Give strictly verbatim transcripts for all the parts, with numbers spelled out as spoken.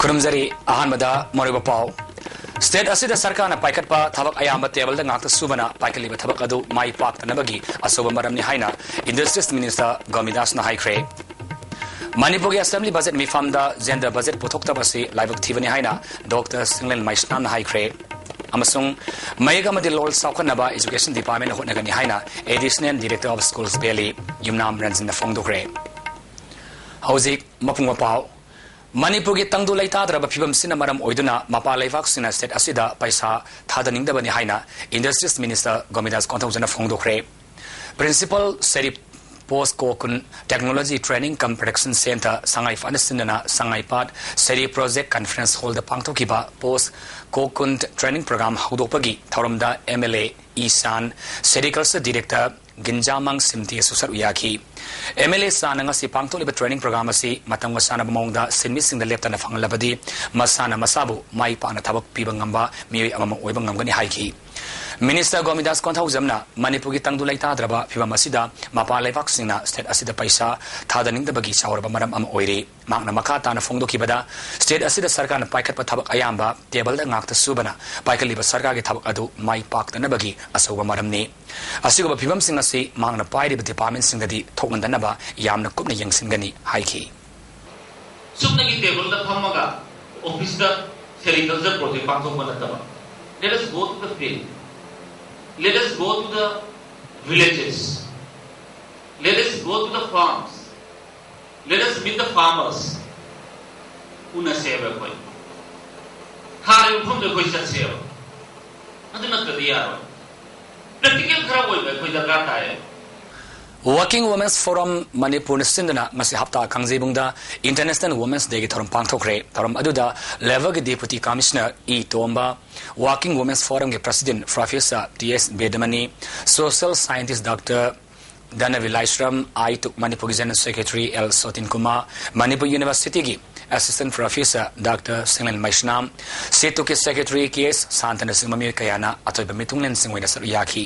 ꯈꯨꯔꯨꯝꯖꯔꯤ꯫ ꯑꯍꯥꯟꯕꯗ ꯃꯔꯨꯑꯣꯏꯕ ꯄꯥꯎ꯫ ꯁ꯭ꯇꯦꯠ ꯑꯁꯤꯗ ꯁꯔꯀꯥꯔꯅ ꯄꯥꯏꯈꯠꯄ ꯊꯕꯛ ꯑꯌꯥꯝꯕ ꯇꯦꯕꯜꯗ ꯉꯥꯛꯇ ꯁꯨꯕꯅ ꯄꯥꯏꯈꯠꯂꯤꯕ ꯊꯕꯛ ꯑꯗꯨ ꯃꯥꯏ ꯄꯥꯛꯇꯅꯕꯒꯤ ꯑꯆꯧꯕ ꯃꯔꯝꯅꯤ ꯍꯥꯏꯅ ꯏꯟꯗꯁꯇ꯭ꯔꯤꯁ ꯃꯤꯅꯤꯁꯇꯔ ꯒꯣꯃꯤꯗꯥꯁꯅ ꯍꯥꯏꯈ꯭ꯔꯦ꯫ ꯃꯅꯤꯄꯨꯔꯒꯤ ꯑꯦꯁꯦꯝꯕ꯭ꯂꯤ ꯕꯖꯦꯠ ꯃꯤꯐꯝꯗ ꯖꯦꯟꯗꯔ ꯕꯖꯦꯠ ꯄꯨꯊꯣꯛꯇꯕ ꯑꯁꯤ ꯂꯥꯏꯕꯛ ꯊꯤꯕꯅꯤ ꯍꯥꯏꯅ ꯗꯣꯛꯇꯔ ꯁꯤꯡꯂꯦꯟ ꯃꯩꯁꯅꯥꯝꯅ ꯍꯥꯏꯈ꯭ꯔꯦ꯫ ꯑꯃꯁꯨꯡ ꯃꯌꯦꯛ ꯑꯃꯗꯤ ꯂꯣꯜ ꯆꯥꯎꯈꯠꯅꯕ ꯏꯖꯨꯀꯦꯁꯟ ꯗꯤꯄꯥꯔꯠꯃꯦꯟꯅ ꯍꯣꯠꯅꯒꯅꯤ ꯍꯥꯏꯅ additional director of schools valley Yumnam ꯔꯟꯖꯟꯅ ꯐꯣꯡꯗꯣꯛꯈ꯭ꯔꯦ꯫ ꯍꯧꯖꯤꯛ ꯃꯄꯨꯡ ꯃꯄꯥꯎ꯫ ꯃꯅꯤꯄꯨꯔꯒꯤ ꯇꯪꯗꯨ ꯂꯩꯇꯥꯗ꯭ꯔꯕ ꯐꯤꯕꯝꯁꯤꯅ ꯃꯔꯝ ꯑꯣꯏꯗꯨꯅ ꯃꯄꯥꯟ ꯂꯩꯕꯥꯛꯁꯤꯡꯅ ꯁ꯭ꯇꯦꯠ ꯑꯁꯤꯗ ꯄꯩꯁꯥ ꯊꯥꯗꯅꯤꯡꯗꯕꯅꯤ ꯍꯥꯏꯅ ꯏꯟꯗꯁꯇ꯭ꯔꯤꯁ ꯃꯤꯅꯤꯁꯇꯔ ꯒꯣꯃꯤꯗꯥꯁ ꯀꯣꯟꯊꯧꯖꯝꯅ ꯐꯣꯡꯗꯣꯛꯈ꯭ꯔꯦ꯫ ꯄ꯭ꯔꯤꯟꯁꯤꯄꯜ ꯁꯦꯔꯤ ꯄꯣꯁ ꯀꯣꯀꯨꯟ ꯇꯦꯛꯅꯣꯂꯣꯖꯤ ꯇ꯭ꯔꯦꯅꯤꯡ ꯀꯝ ꯄ꯭ꯔꯗꯛꯁꯟ ꯁꯦꯟꯇꯔ ꯁꯉꯥꯏꯄꯥꯠꯅ ꯁꯤꯟꯗꯨꯅ ꯁꯉꯥꯏꯄꯥꯠ ꯁꯦꯔꯤ ꯄ꯭ꯔꯣꯖꯦꯛ ꯀꯟꯐꯔꯦꯟꯁ ꯍꯣꯜꯗ ꯄꯥꯡꯊꯣꯛꯈꯤꯕ ꯄꯣꯁ ꯀꯣꯀꯨꯟ ꯇ꯭ꯔꯦꯅꯤꯡ ꯄ꯭ꯔꯣꯒ꯭ꯔꯥꯝ ꯍꯧꯗꯣꯛꯄꯒꯤ ꯊꯧꯔꯝꯗ M L A Ishan, sericulture director Ginzamang ꯁꯤꯝꯇꯤꯁꯨ ꯁꯔꯨꯛ ꯌꯥꯈꯤ꯫ ꯑꯦꯝ ꯑꯦꯜ ꯑꯦ ꯁꯥꯟꯅ ꯉꯁꯤ ꯄꯥꯡꯊꯣꯛꯂꯤꯕ ꯇ꯭ꯔꯦꯅꯤꯡ ꯄ꯭ꯔꯣꯒ꯭ꯔꯥꯝ ꯑꯁꯤ ꯃꯇꯝꯒ ꯆꯥꯟꯅꯕ ꯃꯑꯣꯡꯗ ꯁꯤꯟꯃꯤꯁꯤꯡꯗ ꯂꯦꯞꯇꯅ ꯐꯪꯍꯜꯂꯕꯗꯤ ꯃꯁꯥꯅ ꯃꯁꯥꯕꯨ ꯃꯥꯏ ꯄꯥꯛꯅ ꯊꯕꯛ ꯄꯤꯕ ꯉꯝꯕ ꯃꯤꯑꯣꯏ ꯑꯃꯃꯝ ꯑꯣꯏꯕ ꯉꯝꯒꯅꯤ ꯍꯥꯏꯈꯤ꯫ ꯃꯤꯅꯤꯁꯇꯔ ꯒꯣꯃꯤꯗꯥꯁ ꯀꯣꯟꯊꯧꯖꯝꯅ ꯃꯅꯤꯄꯨꯔꯒꯤ ꯇꯪꯗꯨ ꯂꯩꯇꯥꯗ꯭ꯔꯕ ꯐꯤꯕꯝ ꯑꯁꯤꯗ ꯃꯄꯥꯟ ꯂꯩꯕꯥꯛꯁꯤꯡꯅ ꯁ꯭ꯇꯦꯠ ꯑꯁꯤꯗ ꯄꯩꯁꯥ ꯊꯥꯗꯅꯤꯡꯗꯕꯒꯤ ꯆꯥꯎꯔꯕ ꯃꯔꯝ ꯑꯃ ꯑꯣꯏꯔꯤ꯫ ꯃꯍꯥꯛꯅ ꯃꯈꯥ ꯇꯥꯅ ꯐꯣꯡꯗꯣꯛꯈꯤꯕꯗ, ꯁ꯭ꯇꯦꯠ ꯑꯁꯤꯗ ꯁꯔꯀꯥꯔꯅ ꯄꯥꯏꯈꯠꯄ ꯊꯕꯛ ꯑꯌꯥꯝꯕ ꯇꯦꯕꯜꯗ ꯉꯥꯛꯇ ꯁꯨꯕꯅ ꯄꯥꯏꯈꯠꯂꯤꯕ ꯁꯔꯀꯥꯔꯒꯤ ꯊꯕꯛ ꯑꯗꯨ ꯃꯥꯏ ꯄꯥꯛꯇꯅꯕꯒꯤ ꯑꯆꯧꯕ ꯃꯔꯝꯅꯤ꯫ ꯑꯁꯤꯒꯨꯝꯕ ꯐꯤꯕꯝꯁꯤꯡ ꯑꯁꯤ ꯃꯍꯥꯛꯅ ꯄꯥꯏꯔꯤꯕ ꯗꯤꯄꯥꯔꯠꯃꯦꯟꯁꯤꯡꯗꯗꯤ ꯊꯣꯛꯍꯟꯗꯅꯕ ꯌꯥꯝꯅ ꯀꯨꯞꯅ ꯌꯦꯡꯁꯤꯟꯒꯅꯤ ꯍꯥꯏꯈꯤ꯫ ꯆꯨꯝꯅꯒꯤ ꯇꯦꯕꯜꯗ ꯐꯝꯃꯒ ꯑꯣꯐꯤꯁꯇ ꯁꯦꯔꯤꯀꯜꯆꯔ ꯄ꯭ꯔꯣꯖꯦꯛ ꯄꯥꯡꯊꯣꯛꯄ ꯅꯠꯇꯕ, let us go to the field, let us go to the villages, let us go to the farms, let us meet the farmers. ꯎꯅꯁꯦꯕ ꯑꯩꯈꯣꯏ꯫ ꯊꯥꯔꯤꯕ ꯃꯐꯝꯗꯣ ꯑꯩꯈꯣꯏ ꯆꯠꯁꯦꯕ꯫ ꯑꯗꯨ ꯅꯠꯇ꯭ꯔꯗꯤ ꯌꯥꯔꯣꯏ꯫ ꯄ꯭ꯔꯦꯛꯇꯤꯀꯦꯜ ꯈꯔ ꯑꯣꯏꯕ ꯑꯩꯈꯣꯏ ꯗꯔꯀꯥꯔ ꯇꯥꯏꯌꯦ꯫ ꯋꯥꯔꯀꯤꯡ ꯋꯨꯃꯦꯟꯁ ꯐꯣꯔꯝ ꯃꯅꯤꯄꯨꯔꯅ ꯁꯤꯟꯗꯨꯅ ꯉꯁꯤ ꯍꯞꯇꯥ ꯀꯥꯡꯖꯩꯕꯨꯡꯗ ꯏꯟꯇꯔꯅꯦꯁꯅꯦꯜ ꯋꯨꯃꯦꯟꯁ ꯗꯦꯒꯤ ꯊꯧꯔꯝ ꯄꯥꯡꯊꯣꯛꯈ꯭ꯔꯦ꯫ ꯊꯧꯔꯝ ꯑꯗꯨꯗ ꯂꯦꯕꯔꯒꯤ deputy commissioner E Tomba, working women's ꯐꯣꯔꯝꯒꯤ president professor T S Bedamani, social scientist doctor Dhanabilaisram I ꯇꯨꯛ, ꯃꯅꯤꯄꯨꯔꯒꯤ general secretary L Sotin Kumar, Manipur ꯌꯨꯅꯤꯚꯔꯁꯤꯇꯤꯒꯤ assistant professor doctor Shinglen Meisnam, C ꯇꯨꯛꯀꯤ ꯁꯦꯀ꯭ꯔꯦꯇꯔꯤ ꯀꯦ ꯑꯦꯁ ꯁꯥꯟꯇꯅꯆꯤꯡꯕ ꯃꯤꯑꯣꯏ ꯀꯌꯥꯅ ꯑꯊꯣꯏꯕ ꯃꯤꯊꯨꯡꯂꯦꯟꯁꯤꯡ ꯑꯣꯏꯅ ꯁꯔꯨꯛ ꯌꯥꯈꯤ꯫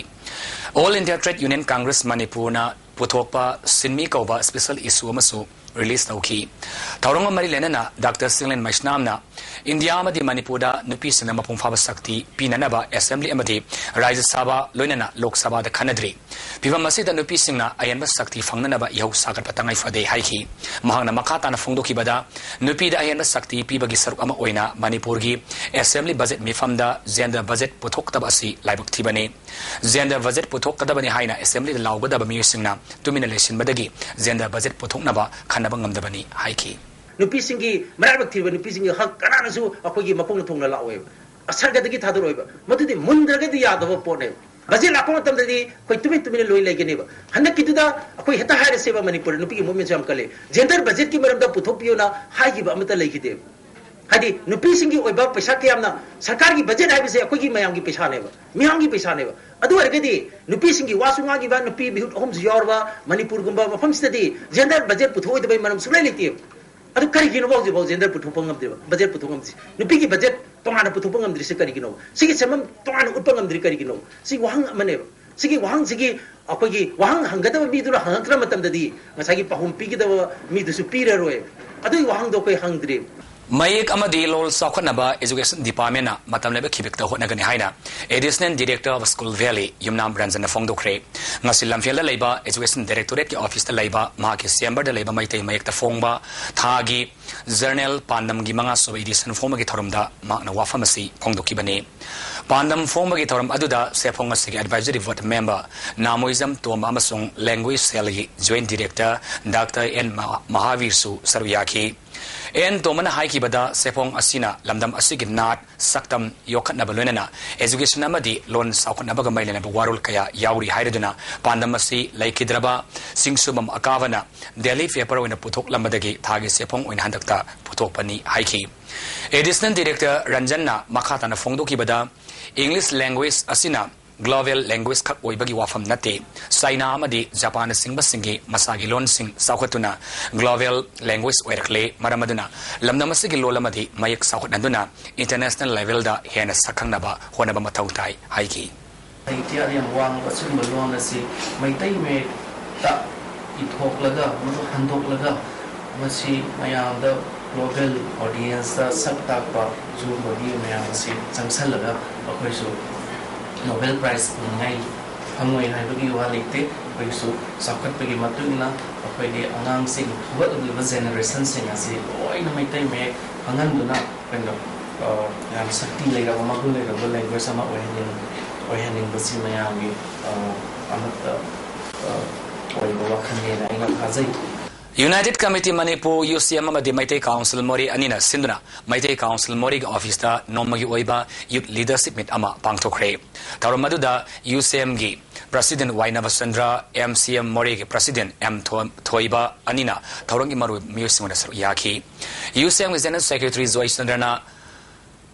All India Trade Union Congress ꯃꯅꯤꯄꯨꯔꯅ ꯄꯨꯊꯣꯛꯄ ꯁꯤꯟꯃꯤ ꯀꯧꯕ ꯁ꯭ꯄꯦꯁꯦꯜ ꯏꯁꯨ ꯑꯃꯁꯨ ꯔꯤꯂꯤꯖ ꯇꯧꯈꯤ꯫ ꯊꯧꯔꯝꯒ ꯃꯔꯤ ꯂꯩꯅꯅ ꯗꯥꯛꯇꯔ ꯁꯤꯡꯂꯦꯟ ꯃꯩꯁꯅꯥꯝꯅ ꯏꯟꯗꯤꯌꯥ ꯑꯃꯗꯤ ꯃꯅꯤꯄꯨꯔꯗ ꯅꯨꯄꯤꯁꯤꯡꯅ ꯃꯄꯨꯡ ꯐꯥꯕ ꯁꯛꯇꯤ ꯄꯤꯅꯅꯕ ꯑꯦꯁꯦꯝꯕ꯭ꯂꯤ ꯑꯃꯗꯤ ꯔꯥꯖ꯭ꯌ ꯁꯚꯥ ꯂꯣꯏꯅꯅ ꯂꯣꯛ ꯁꯚꯥꯗ ꯈꯟꯅꯗ꯭ꯔꯤ꯫ ꯐꯤꯚꯝ ꯑꯁꯤꯗ ꯅꯨꯄꯤꯁꯤꯡꯅ ꯑꯍꯦꯟꯕ ꯁꯛꯇꯤ ꯐꯪꯅꯅꯕ ꯏꯍꯧ ꯁꯥꯒꯠꯄ ꯇꯉꯥꯏ ꯐꯗꯦ ꯍꯥꯏꯈꯤ꯫ ꯃꯍꯥꯛꯅ ꯃꯈꯥ ꯇꯥꯅ ꯐꯣꯡꯗꯣꯛꯈꯤꯕꯗ, ꯅꯨꯄꯤꯗ ꯑꯍꯦꯟꯕ ꯁꯛꯇꯤ ꯄꯤꯕꯒꯤ ꯁꯔꯨꯛ ꯑꯃ ꯑꯣꯏꯅ ꯃꯅꯤꯄꯨꯔꯒꯤ ꯑꯦꯁꯦꯝꯕ꯭ꯂꯤ ꯕꯖꯦꯠ ꯃꯤꯐꯝꯗ ꯖꯦꯟꯗꯔ ꯕꯖꯦꯠ ꯄꯨꯊꯣꯛꯇꯕ ꯑꯁꯤ ꯂꯥꯏꯕꯛ ꯊꯤꯕꯅꯤ꯫ ꯖꯦꯟꯗꯔ ꯕꯖꯦꯠ ꯄꯨꯊꯣꯛꯀꯗꯕꯅꯤ ꯍꯥꯏꯅ ꯑꯦꯁꯦꯝꯕ꯭ꯂꯤꯗ ꯂꯥꯎꯒꯗꯕ ꯃꯤꯑꯣꯏꯁꯤꯡꯅ ꯇꯨꯃꯤꯟꯅ ꯂꯩꯁꯤꯟꯕꯗꯒꯤ ꯖꯦꯟꯗꯔ ꯕꯖꯦꯠ ꯄꯨꯊꯣꯛꯅꯕ ꯈꯟꯅꯕ ꯉꯝꯗꯕꯅꯤ ꯍꯥꯏꯈꯤ꯫ ꯅꯨꯄꯤꯁꯤꯡꯒꯤ, ꯃꯔꯥꯏꯕꯛ ꯊꯤꯕ ꯅꯨꯄꯤꯁꯤꯡꯒꯤ ꯍꯛ ꯀꯅꯥꯅꯁꯨ ꯑꯩꯈꯣꯏꯒꯤ ꯃꯈꯣꯡꯅ ꯊꯣꯡꯅ ꯂꯥꯛꯑꯣꯏꯕ, ꯁꯔꯀꯥꯔꯗꯒꯤ ꯊꯥꯗꯣꯔꯛꯑꯣꯏꯕ꯫ ꯃꯗꯨꯗꯤ ꯃꯨꯟꯗ꯭ꯔꯒꯗꯤ ꯌꯥꯗꯕ ꯄꯣꯠꯅꯦꯕ꯫ ꯕꯖꯦꯠ ꯂꯥꯛꯄ ꯃꯇꯝꯗꯗꯤ ꯑꯩꯈꯣꯏ ꯇꯨꯃꯤꯟ ꯇꯨꯃꯤꯟꯅ ꯂꯣꯏ ꯂꯩꯒꯅꯦꯕ꯫ ꯍꯟꯗꯛꯀꯤꯗꯨꯗ ꯑꯩꯈꯣꯏ ꯍꯦꯛꯇ ꯍꯥꯏꯔꯁꯦꯕ, ꯃꯅꯤꯄꯨꯔꯗ ꯅꯨꯄꯤꯒꯤ ꯃꯨꯞꯃꯦꯟꯁꯨ ꯌꯥꯝ ꯀꯜꯂꯤ, ꯖꯦꯟꯗꯔ ꯕꯖꯦꯠꯀꯤ ꯃꯔꯝꯗ ꯄꯨꯊꯣꯛꯄꯤꯌꯨꯅ ꯍꯥꯏꯈꯤꯕ ꯑꯃꯠꯇ ꯂꯩꯈꯤꯗꯦꯕ꯫ ꯍꯥꯏꯗꯤ ꯅꯨꯄꯤꯁꯤꯡꯒꯤ ꯑꯣꯏꯕ ꯄꯩꯁꯥ ꯀꯌꯥꯝꯅ, ꯁꯔꯀꯥꯔꯒꯤ ꯕꯖꯦꯠ ꯍꯥꯏꯕꯁꯦ ꯑꯩꯈꯣꯏꯒꯤ ꯃꯌꯥꯝꯒꯤ ꯄꯩꯁꯥꯅꯦꯕ, ꯃꯤꯌꯥꯝꯒꯤ ꯄꯩꯁꯥꯅꯦꯕ꯫ ꯑꯗꯨ ꯑꯣꯏꯔꯒꯗꯤ ꯅꯨꯄꯤꯁꯤꯡꯒꯤ ꯋꯥꯁꯨ ꯉꯥꯡꯉꯤꯕ ꯅꯨꯄꯤ ꯃꯤꯍꯨꯠ ꯑꯍꯨꯝꯁꯨ ꯌꯥꯎꯔꯕ ꯃꯅꯤꯄꯨꯔꯒꯨꯝꯕ ꯃꯐꯝꯁꯤꯗꯗꯤ ꯖꯦꯟꯗꯔ ꯕꯖꯦꯠ ꯄꯨꯊꯣꯛꯑꯣꯏꯗꯕꯩ ꯃꯔꯝ ꯁꯨꯡꯂꯩ ꯂꯩꯇꯦꯕ꯫ ꯑꯗꯨ ꯀꯔꯤꯒꯤꯅꯣ ꯍꯧꯖꯤꯛꯐꯥꯎ ꯖꯦꯟꯗꯔ ꯄꯨꯊꯣꯛꯄ ꯉꯝꯗꯦꯕ, ꯕꯖꯦꯠ ꯄꯨꯊꯣꯛ ꯉꯝꯗ꯭ꯔꯤ? ꯅꯨꯄꯤꯒꯤ ꯕꯖꯦꯠ ꯇꯣꯉꯥꯟꯅ ꯄꯨꯊꯣꯛꯄ ꯉꯝꯗ꯭ꯔꯤꯁꯦ ꯀꯔꯤꯒꯤꯅꯣ? ꯁꯤꯒꯤ ꯁꯦꯟꯐꯝ ꯇꯣꯉꯥꯟꯅ ꯎꯠꯄ ꯉꯝꯗ꯭ꯔꯤ ꯀꯔꯤꯒꯤꯅꯣ? ꯁꯤ ꯋꯥꯍꯪ ꯑꯃꯅꯦꯕ꯫ ꯁꯤꯒꯤ ꯋꯥꯍꯪꯁꯤꯒꯤ ꯑꯩꯈꯣꯏꯒꯤ ꯋꯥꯍꯪ ꯍꯪꯒꯗꯕ ꯃꯤꯗꯨꯅ ꯍꯪꯉꯛꯇ꯭ꯔ ꯃꯇꯝꯗꯗꯤ ꯉꯁꯥꯏꯒꯤ ꯄꯥꯎꯈꯨꯝ ꯄꯤꯒꯗꯕ ꯃꯤꯗꯨꯁꯨ ꯄꯤꯔꯔꯣꯏ꯫ ꯑꯗꯨꯒꯤ ꯋꯥꯍꯪꯗꯣ ꯑꯩꯈꯣꯏ ꯍꯪꯗ꯭ꯔꯤ꯫ ꯃꯌꯦꯛ ꯑꯃꯗꯤ ꯂꯣꯜ ꯆꯥꯎꯈꯠꯅꯕ Education Department ꯅ ꯃꯇꯝ ꯂꯩꯕ ꯈꯤꯕꯤꯛꯇ ꯍꯣꯠꯅꯒꯅꯤ ꯍꯥꯏꯅ Additional Director of School Valley ꯌꯨꯝꯅꯥꯝ ꯔꯟꯖꯟꯅ ꯐꯣꯡꯗꯣꯛꯈ꯭ꯔꯦ꯫ ꯉꯁꯤ ꯂꯝꯐꯦꯜꯗ ꯂꯩꯕ Education Directorate ꯀꯤ office ꯇ ꯂꯩꯕ ꯃꯍꯥꯛꯀꯤ chamber ꯗ ꯂꯩꯕ ꯃꯩꯇꯩ ꯃꯌꯦꯛꯇ ꯐꯣꯡꯕ ꯊꯥꯒꯤ journal ꯄꯥꯟꯗꯝꯒꯤ ꯃꯉꯥꯁꯨꯕ edition ꯐꯣꯡꯕꯒꯤ ꯊꯧꯔꯝꯗ ꯃꯍꯥꯛꯅ ꯋꯥꯐꯝ ꯑꯁꯤ ꯐꯣꯡꯗꯣꯛꯈꯤꯕꯅꯤ꯫ ꯄꯥꯟꯗꯝ ꯐꯣꯡꯕꯒꯤ ꯊꯧꯔꯝ ꯑꯗꯨꯗ ꯁꯦꯐꯣꯡ ꯑꯁꯤꯒꯤ advisory board member ꯅꯥꯃꯣꯏꯖꯝ ꯇꯣꯝꯕ ꯑꯃꯁꯨꯡ language cell ꯒꯤ joint director ꯗꯥꯛꯇꯔ ꯑꯦꯟ ꯃꯍꯥ-, ꯃꯍꯥꯕꯤꯔꯁꯨ ꯁꯔꯨꯛ ꯌꯥꯈꯤ꯫ ꯑꯦꯟ ꯇꯣꯝꯕꯅ ꯍꯥꯏꯈꯤꯕꯗ, ꯁꯦꯐꯣꯡ ꯑꯁꯤꯅ ꯂꯝꯗꯝ ꯑꯁꯤꯒꯤ ꯅꯥꯠ, ꯁꯛꯇꯝ ꯌꯣꯛꯈꯠꯅꯕ ꯂꯣꯏꯅꯅ education ꯑꯃꯗꯤ ꯂꯣꯟ ꯆꯥꯎꯈꯠꯅꯕꯒ ꯃꯔꯤ ꯂꯩꯅꯕ ꯋꯥꯔꯣꯜ ꯀꯌꯥ ꯌꯥꯎꯔꯤ ꯍꯥꯏꯔꯗꯨꯅ ꯄꯥꯟꯗꯝ ꯑꯁꯤ ꯂꯩꯈꯤꯗ꯭ꯔꯕ ꯁꯤꯡꯁꯨꯕꯝ ꯑꯀꯥꯕꯅ daily paper ꯑꯣꯏꯅ ꯄꯨꯊꯣꯛꯂꯝꯕꯗꯒꯤ ꯊꯥꯒꯤ ꯁꯦꯐꯣꯡ ꯑꯣꯏꯅ ꯍꯟꯗꯛꯇ ꯄꯨꯊꯣꯛꯄꯅꯤ ꯍꯥꯏꯈꯤ꯫ Additional Director ꯔꯟꯖꯟꯅ ꯃꯈꯥ ꯇꯥꯅ ꯐꯣꯡꯗꯣꯛꯈꯤꯕꯗ, English language ꯑꯁꯤꯅ global language ꯈꯛ ꯑꯣꯏꯕꯒꯤ ꯋꯥꯐꯝ ꯅꯠꯇꯦ꯫ ꯆꯥꯏꯅꯥ ꯑꯃꯗꯤ ꯖꯄꯥꯟꯅꯆꯤꯡꯕꯁꯤꯡꯒꯤ ꯃꯁꯥꯒꯤ ꯂꯣꯟꯁꯤꯡ ꯆꯥꯎꯈꯠꯇꯨꯅ global language ꯑꯣꯏꯔꯛꯂꯦ꯫ ꯃꯔꯝ ꯑꯗꯨꯅ ꯂꯝꯗꯝ ꯑꯁꯤꯒꯤ ꯂꯣꯜ ꯑꯃꯗꯤ ꯃꯌꯦꯛ ꯆꯥꯎꯈꯠꯍꯟꯗꯨꯅ international level ꯗ ꯍꯦꯟꯅ ꯁꯛꯈꯪꯅꯕ ꯍꯣꯠꯅꯕ ꯃꯊꯧ ꯇꯥꯏ ꯍꯥꯏꯈꯤ꯫ ꯁꯥꯍꯤꯇ꯭ꯌ ꯌꯥꯝ ꯋꯥꯡꯕ ꯑꯁꯤꯒꯨꯝꯕ ꯂꯣꯟ ꯑꯁꯤ ꯃꯩꯇꯩ ꯃꯌꯦꯛꯇ ꯏꯊꯣꯛꯂꯒ, ꯃꯗꯨ ꯍꯟꯗꯣꯛꯂꯒ, ꯃꯁꯤ ꯃꯌꯥꯝꯗ, global audience ꯇ ꯁꯛ ꯇꯥꯛꯄ ꯁꯤꯒꯨꯝꯕꯒꯤ ꯃꯌꯥꯝ ꯑꯁꯤ ꯆꯪꯁꯜꯂꯒ ꯑꯩꯈꯣꯏꯁꯨ Nobel Prize ꯐꯪꯅꯤꯡꯉꯥꯏ, ꯐꯪꯉꯣꯏ ꯍꯥꯏꯕꯒꯤ ꯋꯥ ꯂꯩꯇꯦ꯫ ꯑꯩꯈꯣꯏꯒꯤꯁꯨ ꯆꯥꯎꯈꯠꯄꯒꯤ ꯃꯇꯨꯡ ꯏꯟꯅ ꯑꯩꯈꯣꯏꯒꯤ ꯑꯉꯥꯡꯁꯤꯡ, ꯍꯧꯒꯠꯂꯛꯂꯤꯕ generation ꯁꯤꯡ ꯑꯁꯤ ꯂꯣꯏꯅ ꯃꯩꯇꯩ ꯃꯌꯦꯛ ꯈꯪꯍꯟꯗꯨꯅ ꯑꯩꯈꯣꯏꯅ, ꯑ, ꯌꯥꯝ ꯁꯛꯇꯤ ꯂꯩꯔꯕ, ꯃꯒꯨꯟ ꯂꯩꯔꯕ language ꯑꯃ ꯑꯣꯏꯍꯟꯅꯤꯡ-, ꯑꯣꯏꯍꯟꯅꯤꯡꯕꯁꯤ ꯃꯌꯥꯝꯒꯤ, ꯑ, ꯑꯃꯠꯇ, ꯑ, ꯑꯣꯏꯕ ꯋꯥꯈꯜꯅꯦꯅ ꯑꯩꯅ ꯊꯥꯖꯩ꯫ United Committee Manipur, U C M ꯑꯃꯗꯤ Meitei Council Moreh ꯑꯅꯤꯅ ꯁꯤꯟꯗꯨꯅ Meitei Council Moreh ꯒꯤ office ꯇ ꯅꯣꯡꯃꯒꯤ ꯑꯣꯏꯕ Youth Leadership Meet ꯑꯃ ꯄꯥꯡꯊꯣꯛꯈ꯭ꯔꯦ꯫ ꯊꯧꯔꯝ ꯑꯗꯨꯗ U C M ꯒꯤ President ꯋꯥꯏ ꯅꯕꯆꯟꯗ꯭ꯔ, M C M Moreh ꯒꯤ President M ꯊꯣ-, ꯊꯣꯏꯕ ꯑꯅꯤꯅ ꯊꯧꯔꯝꯒꯤ ꯃꯔꯨꯑꯣꯏꯕ ꯃꯤꯑꯣꯏꯁꯤꯡ ꯑꯣꯏꯅ ꯁꯔꯨꯛ ꯌꯥꯈꯤ꯫ U C M ꯒꯤ General Secretary ꯖꯣꯏꯆꯟꯗ꯭ꯔꯅ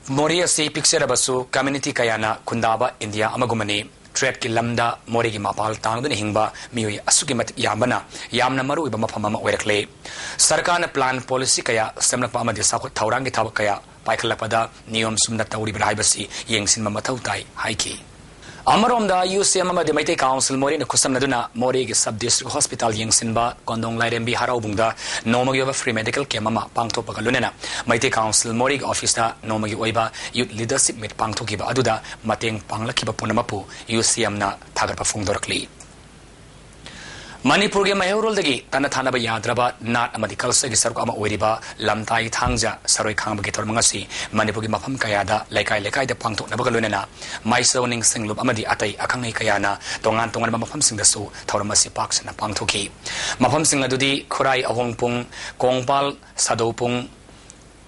ꯃꯣꯔꯦ ꯑꯁꯤ ꯄꯤꯛꯆꯔꯕꯁꯨ community ꯀꯌꯥꯅ ꯈꯨꯟꯗꯥꯕ ꯏꯟꯗꯤꯌꯥ ꯑꯃꯒꯨꯝꯕꯅꯤ꯫ Trade ꯀꯤ ꯂꯝꯗ ꯃꯣꯔꯦꯒꯤ ꯃꯄꯥꯜ ꯇꯥꯡꯗꯨꯅ ꯍꯤꯡꯕ ꯃꯤꯑꯣꯏ ꯑꯁꯨꯛꯀꯤ ꯃꯇꯤꯛ ꯌꯥꯝꯕꯅ ꯌꯥꯝꯅ ꯃꯔꯨꯑꯣꯏꯕ ꯃꯐꯝ ꯑꯃ ꯑꯣꯏꯔꯛꯂꯦ꯫ ꯁꯔꯀꯥꯔꯅ plan policy ꯀꯌꯥ ꯁꯦꯝꯂꯛꯄ ꯑꯃꯗꯤ ꯆꯥꯎꯈꯠ ꯊꯧꯔꯥꯡꯒꯤ ꯊꯕꯛ ꯀꯌꯥ ꯄꯥꯏꯈꯠꯂꯛꯄꯗ ꯅꯤꯌꯣꯝ ꯆꯨꯝꯅ ꯇꯧꯔꯤꯕ꯭ꯔꯥ ꯍꯥꯏꯕꯁꯤ ꯌꯦꯡꯁꯤꯟꯕ ꯃꯊꯧ ꯇꯥꯏ ꯍꯥꯏꯈꯤ꯫ ꯑꯃꯔꯣꯝꯗ, U C M ꯑꯃꯗꯤ Meitei Council Moreh ꯅ ꯈꯨꯠꯁꯝꯅꯗꯨꯅ ꯃꯣꯔꯦꯒꯤ Sub District Hospital ꯌꯦꯡꯁꯤꯟꯕ ꯀꯣꯟꯗꯣꯡ ꯂꯥꯏꯔꯦꯝꯕꯤ ꯍꯔꯥꯎꯕꯨꯡꯗ ꯅꯣꯡꯃꯒꯤ ꯑꯣꯏꯕ free medical camp ꯑꯃ ꯄꯥꯡꯊꯣꯛꯄꯒ ꯂꯣꯏꯅꯅ Meitei Council Moreh ꯒꯤ office ꯇ ꯅꯣꯡꯃꯒꯤ ꯑꯣꯏꯕ Youth Leadership Meet ꯄꯥꯡꯊꯣꯛꯈꯤꯕ ꯑꯗꯨꯗ ꯃꯇꯦꯡ ꯄꯥꯡꯂꯛꯈꯤꯕ ꯄꯨꯝꯅꯃꯛꯄꯨ U C M ꯅ ꯊꯥꯒꯠꯄ ꯐꯣꯡꯗꯣꯔꯛꯂꯤ꯫ ꯃꯅꯤꯄꯨꯔꯒꯤ ꯃꯩꯍꯧꯔꯣꯜꯗꯒꯤ ꯇꯠꯅ ꯊꯥꯅꯕ ꯌꯥꯗ꯭ꯔꯕ ꯅꯥꯠ ꯑꯃꯗꯤ culture ꯒꯤ ꯁꯔꯨꯛ ꯑꯃ ꯑꯣꯏꯔꯤꯕ ꯂꯝꯇꯥꯏ ꯊꯥꯡꯖ ꯁꯔꯣꯏ ꯈꯥꯡꯕꯒꯤ ꯊꯧꯔꯝ ꯑꯁꯤ ꯃꯅꯤꯄꯨꯔꯒꯤ ꯃꯐꯝ ꯀꯌꯥꯗ ꯂꯩꯀꯥꯏ ꯂꯩꯀꯥꯏꯗ ꯄꯥꯡꯊꯣꯛꯅꯕꯒ ꯂꯣꯏꯅꯅ ꯃꯥꯏꯁꯣ ꯅꯤꯡꯁꯤꯡꯂꯨꯞ ꯑꯃꯗꯤ ꯑꯇꯩ ꯑꯈꯪ ꯑꯍꯩ ꯀꯌꯥꯅ ꯇꯣꯉꯥꯟ ꯇꯣꯉꯥꯟꯕ ꯃꯐꯝꯁꯤꯡꯗꯁꯨ ꯊꯧꯔꯝ ꯑꯁꯤ ꯄꯥꯛ ꯁꯟꯅ ꯄꯥꯡꯊꯣꯛꯈꯤ꯫ ꯃꯐꯝꯁꯤꯡ ꯑꯗꯨꯗꯤ ꯈꯨꯔꯥꯏ ꯑꯍꯣꯡꯄꯨꯡ, ꯀꯣꯡꯄꯥꯜ ꯁꯥꯗꯧꯄꯨꯡ,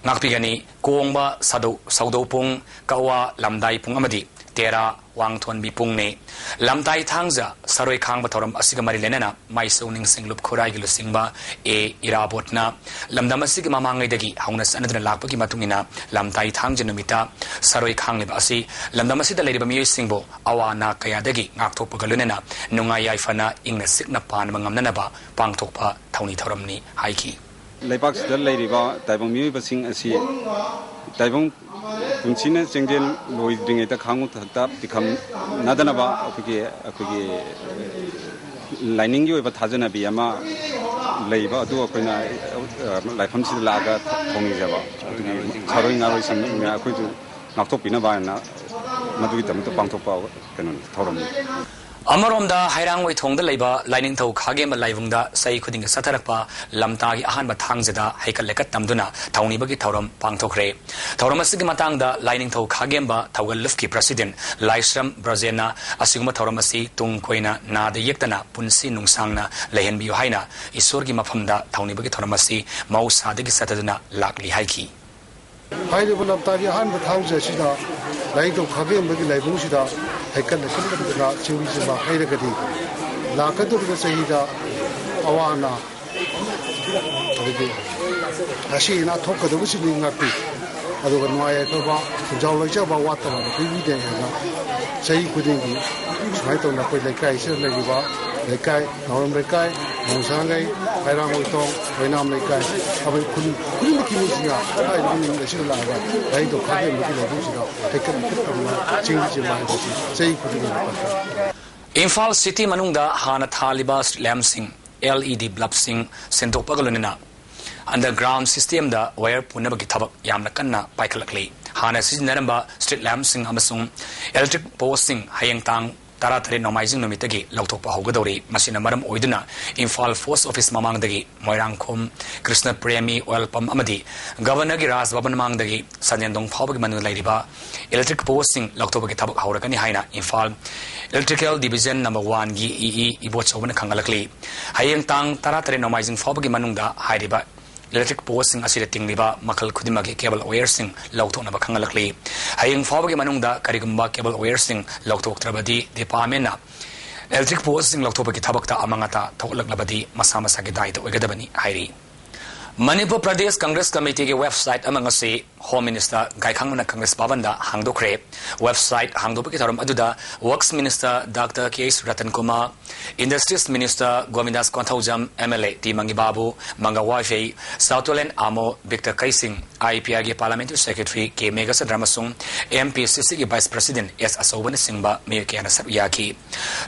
ꯉꯥꯛꯄꯤꯒꯅꯤ, ꯀꯣꯡꯕ ꯁꯥꯗꯧ-, ꯁꯧꯗꯧꯄꯨꯡ, ꯀꯛꯋꯥ ꯂꯝꯗꯥꯏ ꯄꯨꯡ ꯑꯃꯗꯤ ꯇꯦꯔꯥ ꯋꯥꯡꯊꯣꯟꯕꯤ ꯄꯨꯡꯅꯤ꯫ ꯂꯝꯇꯥꯏ ꯊꯥꯡꯖ ꯁꯔꯣꯏ ꯈꯥꯡꯕ ꯊꯧꯔꯝ ꯑꯁꯤꯒ ꯃꯔꯤ ꯂꯩꯅꯅ ꯃꯥꯏꯁꯣ ꯅꯤꯡꯁꯤꯡꯂꯨꯞ ꯈꯨꯔꯥꯏꯒꯤ ꯂꯨꯆꯤꯡꯕ ꯑꯦ ꯏꯔꯥꯕꯣꯠꯅ ꯂꯝꯗꯝ ꯑꯁꯤꯒꯤ ꯃꯃꯥꯡꯉꯩꯗꯒꯤ ꯍꯧꯅ ꯆꯠꯅꯗꯨꯅ ꯂꯥꯛꯄꯒꯤ ꯃꯇꯨꯡ ꯏꯟꯅ ꯂꯝꯇꯥꯏ ꯊꯥꯡꯖ ꯅꯨꯃꯤꯠꯇ ꯁꯔꯣꯏ ꯈꯥꯡꯂꯤꯕ ꯑꯁꯤ ꯂꯝꯗꯝ ꯑꯁꯤꯗ ꯂꯩꯔꯤꯕ ꯃꯤꯑꯣꯏꯁꯤꯡꯕꯨ ꯑꯋꯥ ꯑꯅꯥ ꯀꯌꯥꯗꯒꯤ ꯉꯥꯛꯊꯣꯛꯄꯒ ꯂꯣꯏꯅꯅ ꯅꯨꯡꯉꯥꯏ ꯌꯥꯏꯐꯅ ꯏꯪꯅ ꯆꯤꯛꯅ ꯄꯥꯟꯕ ꯉꯝꯅꯅꯕ ꯄꯥꯡꯊꯣꯛꯄ ꯊꯧꯅꯤ ꯊꯧꯔꯝꯅꯤ ꯍꯥꯏꯈꯤ꯫ ꯂꯩꯕꯥꯛꯁꯤꯗ ꯂꯩꯔꯤꯕ ꯇꯥꯏꯕꯪ ꯃꯤꯑꯣꯏꯕꯁꯤꯡ ꯑꯁꯤ ꯇꯥꯏꯕꯪ ꯄꯨꯟꯁꯤꯅ ꯆꯦꯡꯖꯦꯜ ꯂꯣꯏꯗ꯭ꯔꯤꯉꯩꯗ ꯈꯥꯡꯉꯨ ꯊꯛꯇ ꯄꯤꯈꯝꯅꯗꯅꯕ ꯑꯩꯈꯣꯏꯒꯤ, ꯑꯩꯈꯣꯏꯒꯤ ꯂꯥꯏꯅꯤꯡꯒꯤ ꯑꯣꯏꯕ ꯊꯥꯖꯅꯕꯤ ꯑꯃ ꯂꯩꯕ ꯑꯗꯨ ꯑꯩꯈꯣꯏꯅ ꯂꯥꯏꯐꯝꯁꯤꯗ ꯂꯥꯛꯑꯒ ꯊꯣꯡꯉꯤꯖꯕ, ꯑꯗꯨꯒꯤ ꯁꯥꯔꯣꯏ ꯉꯥꯔꯣꯏꯁꯤꯡ ꯑꯩꯈꯣꯏꯁꯨ ꯉꯥꯛꯊꯣꯛꯄꯤꯅꯕ ꯍꯥꯏꯅ ꯃꯗꯨꯒꯤꯗꯃꯛꯇ ꯄꯥꯡꯊꯣꯛꯄ ꯀꯩꯅꯣꯅꯤ, ꯊꯧꯔꯝꯅꯤ꯫ ꯑꯃꯔꯣꯝꯗ ꯍꯩꯔꯥꯡꯒꯣꯏꯊꯣꯡꯗ ꯂꯩꯕ ꯂꯥꯏꯅꯤꯡꯊꯧ ꯈꯥꯒꯦꯝꯕ ꯂꯥꯏꯕꯨꯡꯗ ꯆꯍꯤ ꯈꯨꯗꯤꯡꯒꯤ ꯆꯠꯊꯔꯛꯄ ꯂꯝꯇꯥꯒꯤ ꯑꯍꯥꯟꯕ ꯊꯥꯡꯖꯗ ꯍꯩꯀꯠ ꯂꯩꯀꯠ ꯇꯝꯗꯨꯅ ꯊꯧꯅꯤꯕꯒꯤ ꯊꯧꯔꯝ ꯄꯥꯡꯊꯣꯛꯈ꯭ꯔꯦ꯫ ꯊꯧꯔꯝ ꯑꯁꯤꯒꯤ ꯃꯇꯥꯡꯗ ꯂꯥꯏꯅꯤꯡꯊꯧ ꯈꯥꯒꯦꯝꯕ ꯊꯧꯒꯜ ꯂꯨꯞꯀꯤ ꯄ꯭ꯔꯁꯤꯗꯦꯟ ꯂꯥꯏꯁ꯭ꯔꯝ ꯕ꯭ꯔꯖꯦꯟꯅ ꯑꯁꯤꯒꯨꯝꯕ ꯊꯧꯔꯝ ꯑꯁꯤ ꯇꯨꯡ ꯀꯣꯏꯅ ꯅꯥꯗ ꯌꯦꯛꯇꯅ ꯄꯨꯟꯁꯤ ꯅꯨꯡꯁꯥꯡꯅ ꯂꯩꯍꯟꯕꯤꯌꯨ ꯍꯥꯏꯅ ꯏꯁꯣꯔꯒꯤ ꯃꯐꯝꯗ ꯊꯧꯅꯤꯕꯒꯤ ꯊꯧꯔꯝ ꯑꯁꯤ ꯃꯍꯧꯁꯥꯗꯒꯤ ꯆꯠꯊꯗꯨꯅ ꯂꯥꯛꯂꯤ ꯍꯥꯏꯈꯤ꯫ ꯍꯥꯏꯔꯤꯕ ꯂꯝꯇꯥꯒꯤ ꯑꯍꯥꯟꯕ ꯊꯥꯡꯖ ꯑꯁꯤꯗ ꯂꯥꯏꯅꯤꯡꯊꯧ ꯈꯥꯒꯦꯝꯕꯒꯤ ꯂꯥꯏꯕꯨꯡꯁꯤꯗ ꯍꯩꯀꯠ ꯂꯩꯀꯠ ꯇꯝꯗꯅ ꯆꯤꯡꯕꯤ ꯆꯤꯡꯕ ꯍꯩꯔꯒꯗꯤ ꯂꯥꯛꯀꯗꯧꯔꯤꯕ ꯆꯍꯤꯗ ꯑꯋꯥ ꯑꯅꯥ ꯑꯗꯒꯤ ꯑꯁꯤ ꯑꯅꯥ ꯊꯣꯛꯀꯗꯕꯁꯤꯡꯗꯒꯤ ꯉꯥꯛꯄꯤ, ꯑꯗꯨꯒ ꯅꯨꯡꯉꯥꯏ ꯌꯥꯏꯐꯕ, ꯈꯨꯟꯖꯥꯎ ꯂꯩꯖꯕ ꯋꯥꯠꯇꯅꯕ ꯄꯤꯕꯤꯗꯦ ꯍꯥꯏꯅ ꯆꯍꯤ ꯈꯨꯗꯤꯡꯒꯤ ꯁꯨꯃꯥꯏꯅ ꯇꯧꯅ ꯑꯩꯈꯣꯏ ꯂꯩꯀꯥꯏꯁꯤꯗ ꯂꯩꯔꯤꯕ ꯂꯩꯀꯥꯏ, ꯅꯥꯎꯔꯝ ꯂꯩꯀꯥꯏ, ꯃꯣꯡꯁꯥꯡꯒꯩ, ꯍꯩꯔꯥꯡꯒꯣꯏꯊꯣꯡ, ꯑꯣꯏꯅꯥꯝ ꯂꯩꯀꯥꯏ, ꯑꯩꯈꯣꯏ ꯈꯨꯟ ꯈꯨꯗꯤꯡꯃꯛꯀꯤ ꯃꯤꯁꯤꯡꯅ ꯍꯥꯏꯔꯤꯕ ꯅꯨꯃꯤꯠ ꯑꯁꯤꯗ ꯂꯥꯛꯑꯒ ꯂꯥꯏꯅꯤꯡꯊꯧ ꯈꯥꯒꯦꯝꯕꯒꯤ ꯂꯥꯏꯕꯨꯡꯁꯤꯗ ꯍꯩꯀꯠ ꯂꯩꯀꯠ ꯇꯝꯅ ꯆꯤꯡ ꯆꯤꯡꯕ ꯍꯥꯏꯕꯁꯤ ꯆꯍꯤ ꯈꯨꯗꯤꯡꯒꯤ ꯄꯥꯡꯊꯣꯛꯏ꯫ ꯏꯝꯐꯥꯜ ꯁꯤꯇꯤ ꯃꯅꯨꯡꯗ ꯍꯥꯟꯅ ꯊꯥꯜꯂꯤꯕ ꯁ꯭ꯇ꯭ꯔꯤꯠ ꯂꯦꯝꯞꯁꯤꯡ, ꯑꯦꯜ ꯏ ꯗꯤ ꯕ꯭ꯂꯕꯁꯤꯡ ꯁꯤꯟꯗꯣꯛꯄꯒ ꯂꯣꯏꯅꯅ ꯑꯟꯗꯔꯒ꯭ꯔꯥꯎꯟ ꯁꯤꯁꯇꯦꯝꯗ ꯋꯥꯌꯔ ꯄꯨꯅꯕꯒꯤ ꯊꯕꯛ ꯌꯥꯝꯅ ꯀꯟꯅ ꯄꯥꯏꯈꯠꯂꯛꯂꯤ꯫ ꯍꯥꯟꯅ ꯁꯤꯖꯤꯟꯅꯔꯝꯕ ꯁ꯭ꯇ꯭ꯔꯤꯠ ꯂꯦꯝꯞꯁꯤꯡ ꯑꯃꯁꯨꯡ ꯏꯂꯦꯛꯇ꯭ꯔꯤꯛ ꯄꯣꯁꯁꯤꯡ ꯍꯌꯦꯡ ꯇꯥꯡ ꯇꯔꯥꯇꯔꯦꯠ ꯅꯣꯡꯃꯥꯏꯖꯤꯡ ꯅꯨꯃꯤꯠꯇꯒꯤ ꯂꯧꯊꯣꯛꯄ ꯍꯧꯒꯗꯧꯔꯤ꯫ ꯃꯁꯤꯅ ꯃꯔꯝ ꯑꯣꯏꯗꯨꯅ ꯏꯝꯐꯥꯜ ꯄꯣꯁꯠ ꯑꯣꯐꯤꯁ ꯃꯃꯥꯡꯗꯒꯤ ꯃꯣꯏꯔꯥꯡꯈꯣꯝ ꯀ꯭ꯔꯤꯁꯅ ꯄ꯭ꯔꯦꯃꯤ ꯑꯣꯏꯜ ꯄꯝꯞ ꯑꯃꯗꯤ ꯒꯕꯔꯅꯔꯒꯤ ꯔꯥꯖ ꯚꯕꯟ ꯃꯃꯥꯡꯗꯒꯤ ꯁꯟꯖꯦꯟꯗꯣꯡ ꯐꯥꯎꯕꯒꯤ ꯃꯅꯨꯡꯗ ꯂꯩꯔꯤꯕ ꯏꯂꯦꯛꯇ꯭ꯔꯤꯛ ꯄꯣꯁꯁꯤꯡ ꯂꯧꯊꯣꯛꯄꯒꯤ ꯊꯕꯛ ꯍꯧꯔꯒꯅꯤ ꯍꯥꯏꯅ ꯏꯝꯐꯥꯜ ꯏꯂꯦꯛꯇ꯭ꯔꯤꯀꯦꯜ ꯗꯤꯕꯤꯖꯟ ꯅꯝꯕꯔ ꯋꯥꯟꯒꯤ ꯏ ꯏ ꯏꯕꯣꯆꯧꯕꯅ ꯈꯪꯍꯜꯂꯛꯂꯤ꯫ ꯍꯌꯦꯡ ꯇꯥꯡ ꯇꯔꯥꯇꯔꯦꯠ ꯅꯣꯡꯃꯥꯏꯖꯤꯡ ꯐꯥꯎꯕꯒꯤ ꯃꯅꯨꯡꯗ ꯍꯥꯏꯔꯤꯕ ꯏꯂꯦꯛꯇ꯭ꯔꯤꯛ ꯄꯣꯁꯁꯤꯡ ꯑꯁꯤꯗ ꯇꯤꯡꯂꯤꯕ ꯃꯈꯜ ꯈꯨꯗꯤꯡꯃꯛꯀꯤ ꯀꯦꯕꯜ ꯋꯥꯌꯔꯁꯤꯡ ꯂꯧꯊꯣꯛꯅꯕ ꯈꯪꯍꯜꯂꯛꯂꯤ꯫ ꯍꯌꯦꯡ ꯐꯥꯎꯕꯒꯤ ꯃꯅꯨꯡꯗ ꯀꯔꯤꯒꯨꯝꯕ ꯀꯦꯕꯜ ꯋꯥꯌꯔꯁꯤꯡ ꯂꯧꯊꯣꯛꯇ꯭ꯔꯕꯗꯤ ꯗꯤꯄꯥꯔꯠꯃꯦꯟꯅ ꯏꯂꯦꯛꯇ꯭ꯔꯤꯛ ꯄꯣꯁꯁꯤꯡ ꯂꯧꯊꯣꯛꯄꯒꯤ ꯊꯕꯛꯇ ꯑꯃꯥꯡ ꯑꯇꯥ ꯊꯣꯛꯂꯛꯂꯕꯗꯤ ꯃꯁꯥ ꯃꯁꯥꯒꯤ ꯗꯥꯏꯇ ꯑꯣꯏꯒꯗꯕꯅꯤ ꯍꯥꯏꯔꯤ꯫ ꯃꯅꯤꯄꯨꯔ ꯄ꯭ꯔꯗꯦꯁ ꯀꯪꯒ꯭ꯔꯦꯁ ꯀꯃꯤꯇꯤꯒꯤ ꯋꯦꯕꯁꯥꯏꯠ ꯑꯃ ꯉꯁꯤ ꯍꯣꯝ ꯃꯤꯅꯤꯁꯇꯔ ꯒꯥꯏꯈꯥꯡꯕꯝꯅ ꯀꯪꯒ꯭ꯔꯦꯁ ꯚꯕꯟꯗ ꯍꯥꯡꯗꯣꯛꯈ꯭ꯔꯦ꯫ ꯋꯦꯕꯁꯥꯏꯠ ꯍꯥꯡꯗꯣꯛꯄꯒꯤ ꯊꯧꯔꯝ ꯑꯗꯨꯗ works minister doctor K H Ratan Kumar, industries minister Govindas Konthoujam, M L A T Mangi Babu, Manga Wazei, Sautolen Amo, Victor Keishing, I P ꯑꯥꯏꯒꯤ ꯄꯥꯔꯂꯥꯃꯦꯟꯇꯔꯤ ꯁꯦꯀ꯭ꯔꯦꯇꯔꯤ ꯀꯦ ꯃꯦꯘꯆꯟꯗ꯭ꯔ ꯑꯃꯁꯨꯡ ꯑꯦꯝ ꯄꯤ ꯁꯤ ꯁꯤꯒꯤ ꯚꯥꯏꯁ ꯄ꯭ꯔꯁꯤꯗꯦꯟ ꯑꯦꯁ ꯑꯆꯧꯕꯅꯆꯤꯡꯕ ꯃꯤꯑꯣꯏ ꯀꯌꯥꯅ ꯁꯔꯨꯛ ꯌꯥꯈꯤ꯫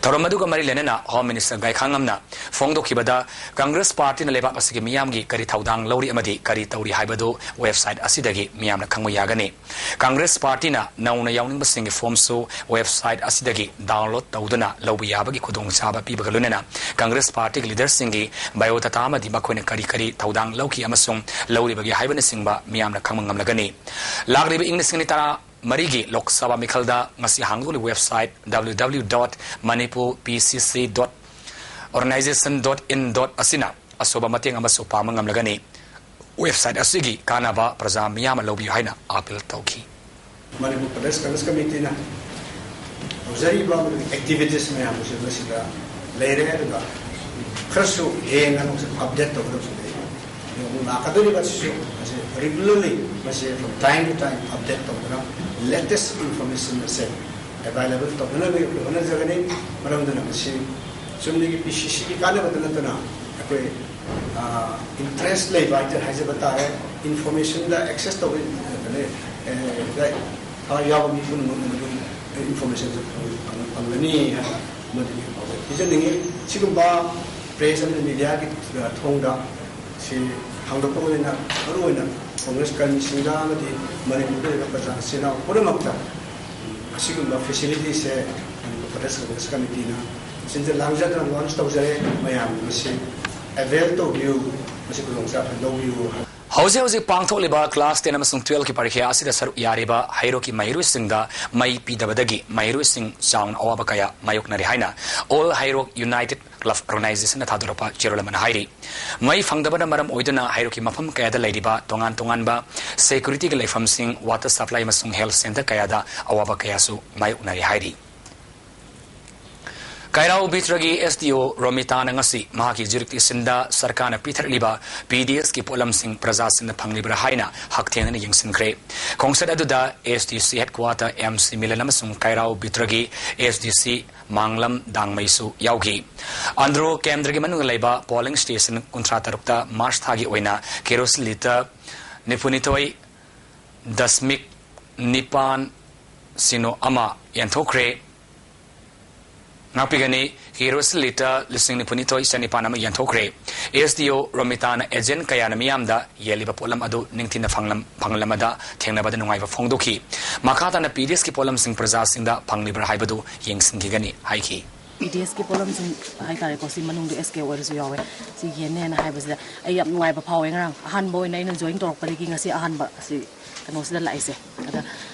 ꯊꯧꯔꯝ ꯑꯗꯨꯒ ꯃꯔꯤ ꯂꯩꯅꯅ ꯍꯣꯝ ꯃꯤꯅꯤꯁꯇꯔ ꯒꯥꯏꯈꯥꯡꯉꯝꯅ ꯐꯣꯡꯗꯣꯛꯈꯤꯕꯗ, ꯀꯪꯒ꯭ꯔꯦꯁ ꯄꯥꯔꯇꯤꯅ ꯂꯩꯕꯥꯛ ꯑꯁꯤꯒꯤ ꯃꯤꯌꯥꯝꯒꯤ ꯀꯔꯤ ꯊꯧꯗꯥꯡ ꯂꯧꯔꯤ ꯑꯃꯗꯤ ꯀꯔꯤ ꯇꯧꯔꯤ ꯍꯥꯏꯕꯗꯨ ꯋꯦꯕꯁꯥꯏꯠ ꯑꯁꯤꯗꯒꯤ ꯃꯤꯌꯥꯝꯅ ꯈꯪꯕ ꯌꯥꯒꯅꯤ꯫ ꯀꯪꯒ꯭ꯔꯦꯁ ꯄꯥꯔꯇꯤꯅ ꯅꯧꯅ ꯌꯥꯎꯅꯤꯡꯕꯁꯤꯡꯒꯤ ꯐꯣꯔꯝꯁꯨ ꯋꯦꯕꯁꯥꯏꯠ ꯑꯁꯤꯗꯒꯤ ꯗꯥꯎꯟꯂꯣꯗ ꯇꯧꯗꯨꯅ ꯂꯧꯕ ꯌꯥꯕꯒꯤ ꯈꯨꯗꯣꯡꯆꯥꯕ ꯄꯤꯕꯒ ꯂꯣꯏꯅꯅ ꯀꯪꯒ꯭ꯔꯦꯁ ꯄꯥꯔꯇꯤꯒꯤ ꯂꯤꯗꯔꯁꯤꯡꯒꯤ ꯕꯥꯏꯑꯣꯗꯥꯇꯥ ꯑꯃꯗꯤ ꯃꯈꯣꯏꯅ ꯀꯔꯤ ꯀꯔꯤ ꯊꯧꯗꯥꯡ ꯂꯧꯈꯤ ꯑꯃꯁꯨꯡ ꯂꯧꯔꯤꯕꯒꯦ ꯍꯥꯏꯕꯅꯆꯤꯡꯕ ꯃꯤꯌꯥꯝꯅ ꯈꯪꯕ ꯉꯝꯂꯒꯅꯤ꯫ ꯂꯥꯛꯂꯤꯕ ꯏꯪ ꯂꯤꯁꯤꯡ ꯑꯅꯤ ꯇꯔꯥ ꯃꯔꯤꯒꯤ ꯂꯣꯛ ꯁꯚꯥ ꯃꯤꯈꯜꯗ ꯉꯁꯤ ꯍꯥꯡꯗꯣꯛꯂꯤꯕ website W W W dot manipur P C C dot organization dot in dot ꯑꯁꯤꯅ ꯑꯆꯧꯕ ꯃꯇꯦꯡ ꯑꯃꯁꯨ ꯄꯥꯡꯕ ꯉꯝꯂꯒꯅꯤ꯫ ꯋꯦꯕꯁꯥꯏꯠ ꯑꯁꯤꯒꯤ ꯀꯥꯟꯅꯕ ꯄ꯭ꯔꯖꯥ ꯃꯤꯌꯥꯝꯅ ꯂꯧꯕꯤꯌꯨ ꯍꯥꯏꯅ ꯑꯥꯄꯤꯜ ꯇꯧꯈꯤ꯫ ꯃꯅꯤꯄꯨꯔ ꯄ꯭ꯔꯗꯦꯁ ꯀꯪꯒ꯭ꯔꯦꯁ ꯀꯃꯤꯇꯤꯅ ꯇꯧꯖꯔꯤꯕ ꯑꯦꯛꯇꯤꯚꯤꯇꯤꯁ ꯃꯌꯥꯝ ꯑꯁꯤ ꯃꯁꯤꯗ ꯂꯩꯔꯦ꯫ ꯑꯗꯨꯒ ꯈꯔꯁꯨ ꯍꯦꯟꯅ ꯑꯃꯨꯛꯁꯨ ꯑꯞꯗꯦꯠ ꯇꯧꯒꯗꯕꯁꯨ ꯂꯩ꯫ ꯑꯗꯨꯒ ꯑꯃꯨꯛ ꯂꯥꯛꯀꯗꯧꯔꯤꯕ ꯑꯁꯤꯁꯨ ꯃꯁꯤ ꯔꯤꯒꯨꯂꯔꯂꯤ ꯃꯁꯤ from time to time update ꯇꯧꯗꯨꯅ latest information ꯑꯁꯦ available ꯇꯧꯅꯅꯕꯒꯤ ꯑꯩꯈꯣꯏ ꯍꯣꯠꯅꯖꯒꯅꯤ꯫ ꯃꯔꯝ ꯑꯗꯨꯅ ꯃꯁꯤ ꯆꯨꯝꯅꯒꯤ P C C ꯒꯤ ꯀꯥꯟꯅꯕꯇ ꯅꯠꯇꯅ ꯑꯩꯈꯣꯏ ꯏꯟꯇꯔꯦꯁ ꯂꯩꯕ ꯍꯥꯏꯇꯥꯔꯦ, ꯍꯥꯏꯖꯕ ꯇꯥꯔꯦ, ꯏꯟꯐꯣꯔꯃꯦꯁꯟꯗ ꯑꯦꯛꯁꯦꯁ ꯇꯧꯕ ꯌꯥꯎꯕ ꯃꯤ ꯄꯨꯝꯅꯃꯛꯅ ꯃꯗꯨ ꯏꯟꯐꯣꯔꯃꯦꯁꯟꯁꯨ ꯐꯪꯒꯅꯤ ꯍꯥꯏꯅ ꯃꯗꯨꯒꯤ ꯄꯥꯎꯖꯦꯜ ꯄꯤꯖꯅꯤꯡꯉꯤ꯫ ꯁꯤꯒꯨꯝꯕ ꯄ꯭ꯔꯦꯁ ꯑꯃꯗꯤ ꯃꯤꯗꯤꯌꯥꯒꯤ ꯊꯣꯡꯗ ꯁꯤ ꯍꯥꯡꯗꯣꯛꯄ ꯑꯣꯏꯅ ꯃꯔꯨꯑꯣꯏꯅ ꯀꯪꯒ꯭ꯔꯦꯁ ꯀꯔꯃꯤꯁꯤꯡꯗ ꯑꯃꯗꯤ ꯃꯅꯤꯄꯨꯔꯗ ꯂꯩꯕ ꯄ꯭ꯔꯖꯥ ꯏꯆꯤꯟ ꯏꯅꯥꯎ ꯄꯨꯝꯅꯃꯛꯇ ꯑꯁꯤꯒꯨꯝꯕ ꯐꯦꯁꯤꯂꯤꯇꯤꯁꯦ ꯃꯅꯤꯄꯨꯔ ꯄ꯭ꯔꯗꯦꯁ ꯀꯪꯒ꯭ꯔꯦꯁ ꯀꯃꯤꯇꯤꯅ ꯁꯤꯟꯖ ꯂꯥꯡꯖꯗꯅ ꯂꯣꯟꯁ ꯇꯧꯖꯔꯦ꯫ ꯃꯌꯥꯝꯅ ꯃꯁꯤ ꯑꯦꯚꯦꯜ ꯇꯧꯕꯤꯌꯨ, ꯃꯁꯤ ꯈꯨꯗꯣꯡꯆꯥꯕ ꯂꯧꯕꯤꯌꯨ ꯍꯥꯏ꯫ ꯍꯧꯖꯤꯛ ꯍꯧꯖꯤꯛ ꯄꯥꯡꯊꯣꯛꯂꯤꯕ ꯀ꯭ꯂꯥꯁ ꯇꯦꯟ ꯑꯃꯁꯨꯡ ꯇꯨꯋꯦꯜꯐꯀꯤ ꯄꯔꯤꯈ꯭ꯌꯥ ꯑꯁꯤꯗ ꯁꯔꯨꯛ ꯌꯥꯔꯤꯕ ꯍꯩꯔꯣꯛꯀꯤ ꯃꯍꯩꯔꯣꯏꯁꯤꯡꯗ ꯃꯩ ꯄꯤꯗꯕꯗꯒꯤ ꯃꯍꯩꯔꯣꯏꯁꯤꯡ ꯆꯥꯎꯅ ꯑꯋꯥꯕ ꯀꯌꯥ ꯃꯥꯌꯣꯛꯅꯔꯤ ꯍꯥꯏꯅ ꯑꯣꯜ ꯍꯩꯔꯣꯛ ꯌꯨꯅꯥꯏꯇꯦꯗ ꯀ꯭ꯂꯕ ꯑꯣꯔꯒꯅꯥꯏꯖꯦꯁꯟꯅ ꯊꯥꯗꯣꯔꯛꯄ ꯆꯦꯔꯣꯜ ꯑꯃꯅ ꯍꯥꯏꯔꯤ꯫ ꯃꯩ ꯐꯪꯗꯕꯅ ꯃꯔꯝ ꯑꯣꯏꯗꯨꯅ ꯍꯩꯔꯣꯛꯀꯤ ꯃꯐꯝ ꯀꯌꯥꯗ ꯂꯩꯔꯤꯕ ꯇꯣꯉꯥꯟ ꯇꯣꯉꯥꯟꯕ ꯁꯦꯀ꯭ꯌꯨꯔꯤꯇꯤꯒꯤ ꯂꯩꯐꯝꯁꯤꯡ, ꯋꯥꯇꯔ ꯁꯄ꯭ꯂꯥꯏ ꯑꯃꯁꯨꯡ ꯍꯦꯜꯊ ꯁꯦꯟꯇꯔ ꯀꯌꯥꯗ ꯑꯋꯥꯕ ꯀꯌꯥꯁꯨ ꯃꯥꯌꯣꯛꯅꯔꯤ ꯍꯥꯏꯔꯤ꯫ ꯀꯩꯔꯥꯎ ꯕꯤꯇ꯭ꯔꯒꯤ S D O ꯔꯣꯃꯤꯇꯥꯅ ꯉꯁꯤ ꯃꯍꯥꯛꯀꯤ jurisdiction ꯗ ꯁꯔꯀꯥꯔꯅ ꯄꯤꯊꯔꯛꯂꯤꯕ P D S ꯀꯤ ꯄꯣꯠꯂꯝꯁꯤꯡ ꯄ꯭ꯔꯖꯥꯁꯤꯡꯅ ꯐꯪꯂꯤꯕ꯭ꯔꯥ ꯍꯥꯏꯅ ꯍꯛꯊꯦꯡꯅꯅ ꯌꯦꯡꯁꯤꯟꯈ꯭ꯔꯦ꯫ ꯈꯣꯡꯆꯠ ꯑꯗꯨꯗ S D C headquarter M C Milan ꯑꯃꯁꯨꯡ ꯀꯩꯔꯥꯎ ꯕꯤꯇ꯭ꯔꯒꯤ S D C ꯃꯥꯡꯂꯝ ꯗꯥꯡꯃꯩꯁꯨ ꯌꯥꯎꯈꯤ꯫ ꯑꯟꯗ꯭ꯔꯣ ꯀꯦꯟꯗ꯭ꯔꯒꯤ ꯃꯅꯨꯡꯗ ꯂꯩꯕ polling station ꯀꯨꯟꯊ꯭ꯔꯥ ꯇꯔꯨꯛꯇ March ꯊꯥꯒꯤ ꯑꯣꯏꯅ ꯀꯦꯔꯣꯁꯤꯟ litre ꯅꯤꯐꯨꯅꯤꯊꯣꯏ ꯗꯁꯃꯤꯛ ꯅꯤꯄꯥꯟ ꯁꯤꯅꯣ ꯑꯃ ꯌꯦꯟꯊꯣꯛꯈ꯭ꯔꯦ꯫ ꯉꯥꯛꯄꯤꯒꯅꯤ, ꯀꯦꯔꯣꯁꯤꯟ litre ꯂꯤꯁꯤꯡ ꯅꯤꯐꯨꯅꯤꯊꯣꯏ ꯆꯅꯤꯄꯥꯟ ꯑꯃ ꯌꯦꯟꯊꯣꯛꯈ꯭ꯔꯦ꯫ S D O ꯔꯣꯃꯤꯇꯥꯅ agent ꯀꯌꯥꯅ ꯃꯤꯌꯥꯝꯗ ꯌꯦꯜꯂꯤꯕ ꯄꯣꯠꯂꯝ ꯑꯗꯨ ꯅꯤꯡꯊꯤꯅ ꯐꯪꯂꯝ-, ꯐꯪꯂꯝꯕꯗ ꯊꯦꯡꯅꯕꯗ ꯅꯨꯡꯉꯥꯏꯕ ꯐꯣꯡꯗꯣꯛꯈꯤ꯫ ꯃꯈꯥ ꯇꯥꯅ P D S ꯀꯤ ꯄꯣꯠꯂꯝꯁꯤꯡ ꯄ꯭ꯔꯖꯥꯁꯤꯡꯗ ꯐꯪꯂꯤꯕ꯭ꯔꯥ ꯍꯥꯏꯕꯗꯨ ꯌꯦꯡꯁꯤꯟꯈꯤꯒꯅꯤ ꯍꯥꯏꯈꯤ꯫ P D S ꯀꯤ ꯄꯣꯠꯂꯝꯁꯤꯡ ꯍꯥꯏꯇꯥꯔꯦꯀꯣ, ꯁꯤ ꯃꯅꯨꯡꯗ S K ꯑꯣꯏꯔꯁꯨ ꯌꯥꯎꯋꯦ, ꯁꯤ ꯌꯦꯟꯅꯦꯅ ꯍꯥꯏꯕꯁꯤꯗ ꯑꯩ ꯌꯥꯝ ꯅꯨꯡꯉꯥꯏꯕ ꯐꯥꯎꯋꯦ꯫ ꯉꯔꯥꯡ ꯑꯍꯥꯟꯕ ꯑꯣꯏꯅ ꯑꯩꯅ join ꯇꯧꯔꯛꯄꯗꯒꯤ ꯉꯁꯤ ꯑꯍꯥꯟꯕ ꯁꯤ ꯀꯩꯅꯣꯁꯤꯗ ꯂꯥꯛꯏꯁꯦ꯫ ꯑꯗ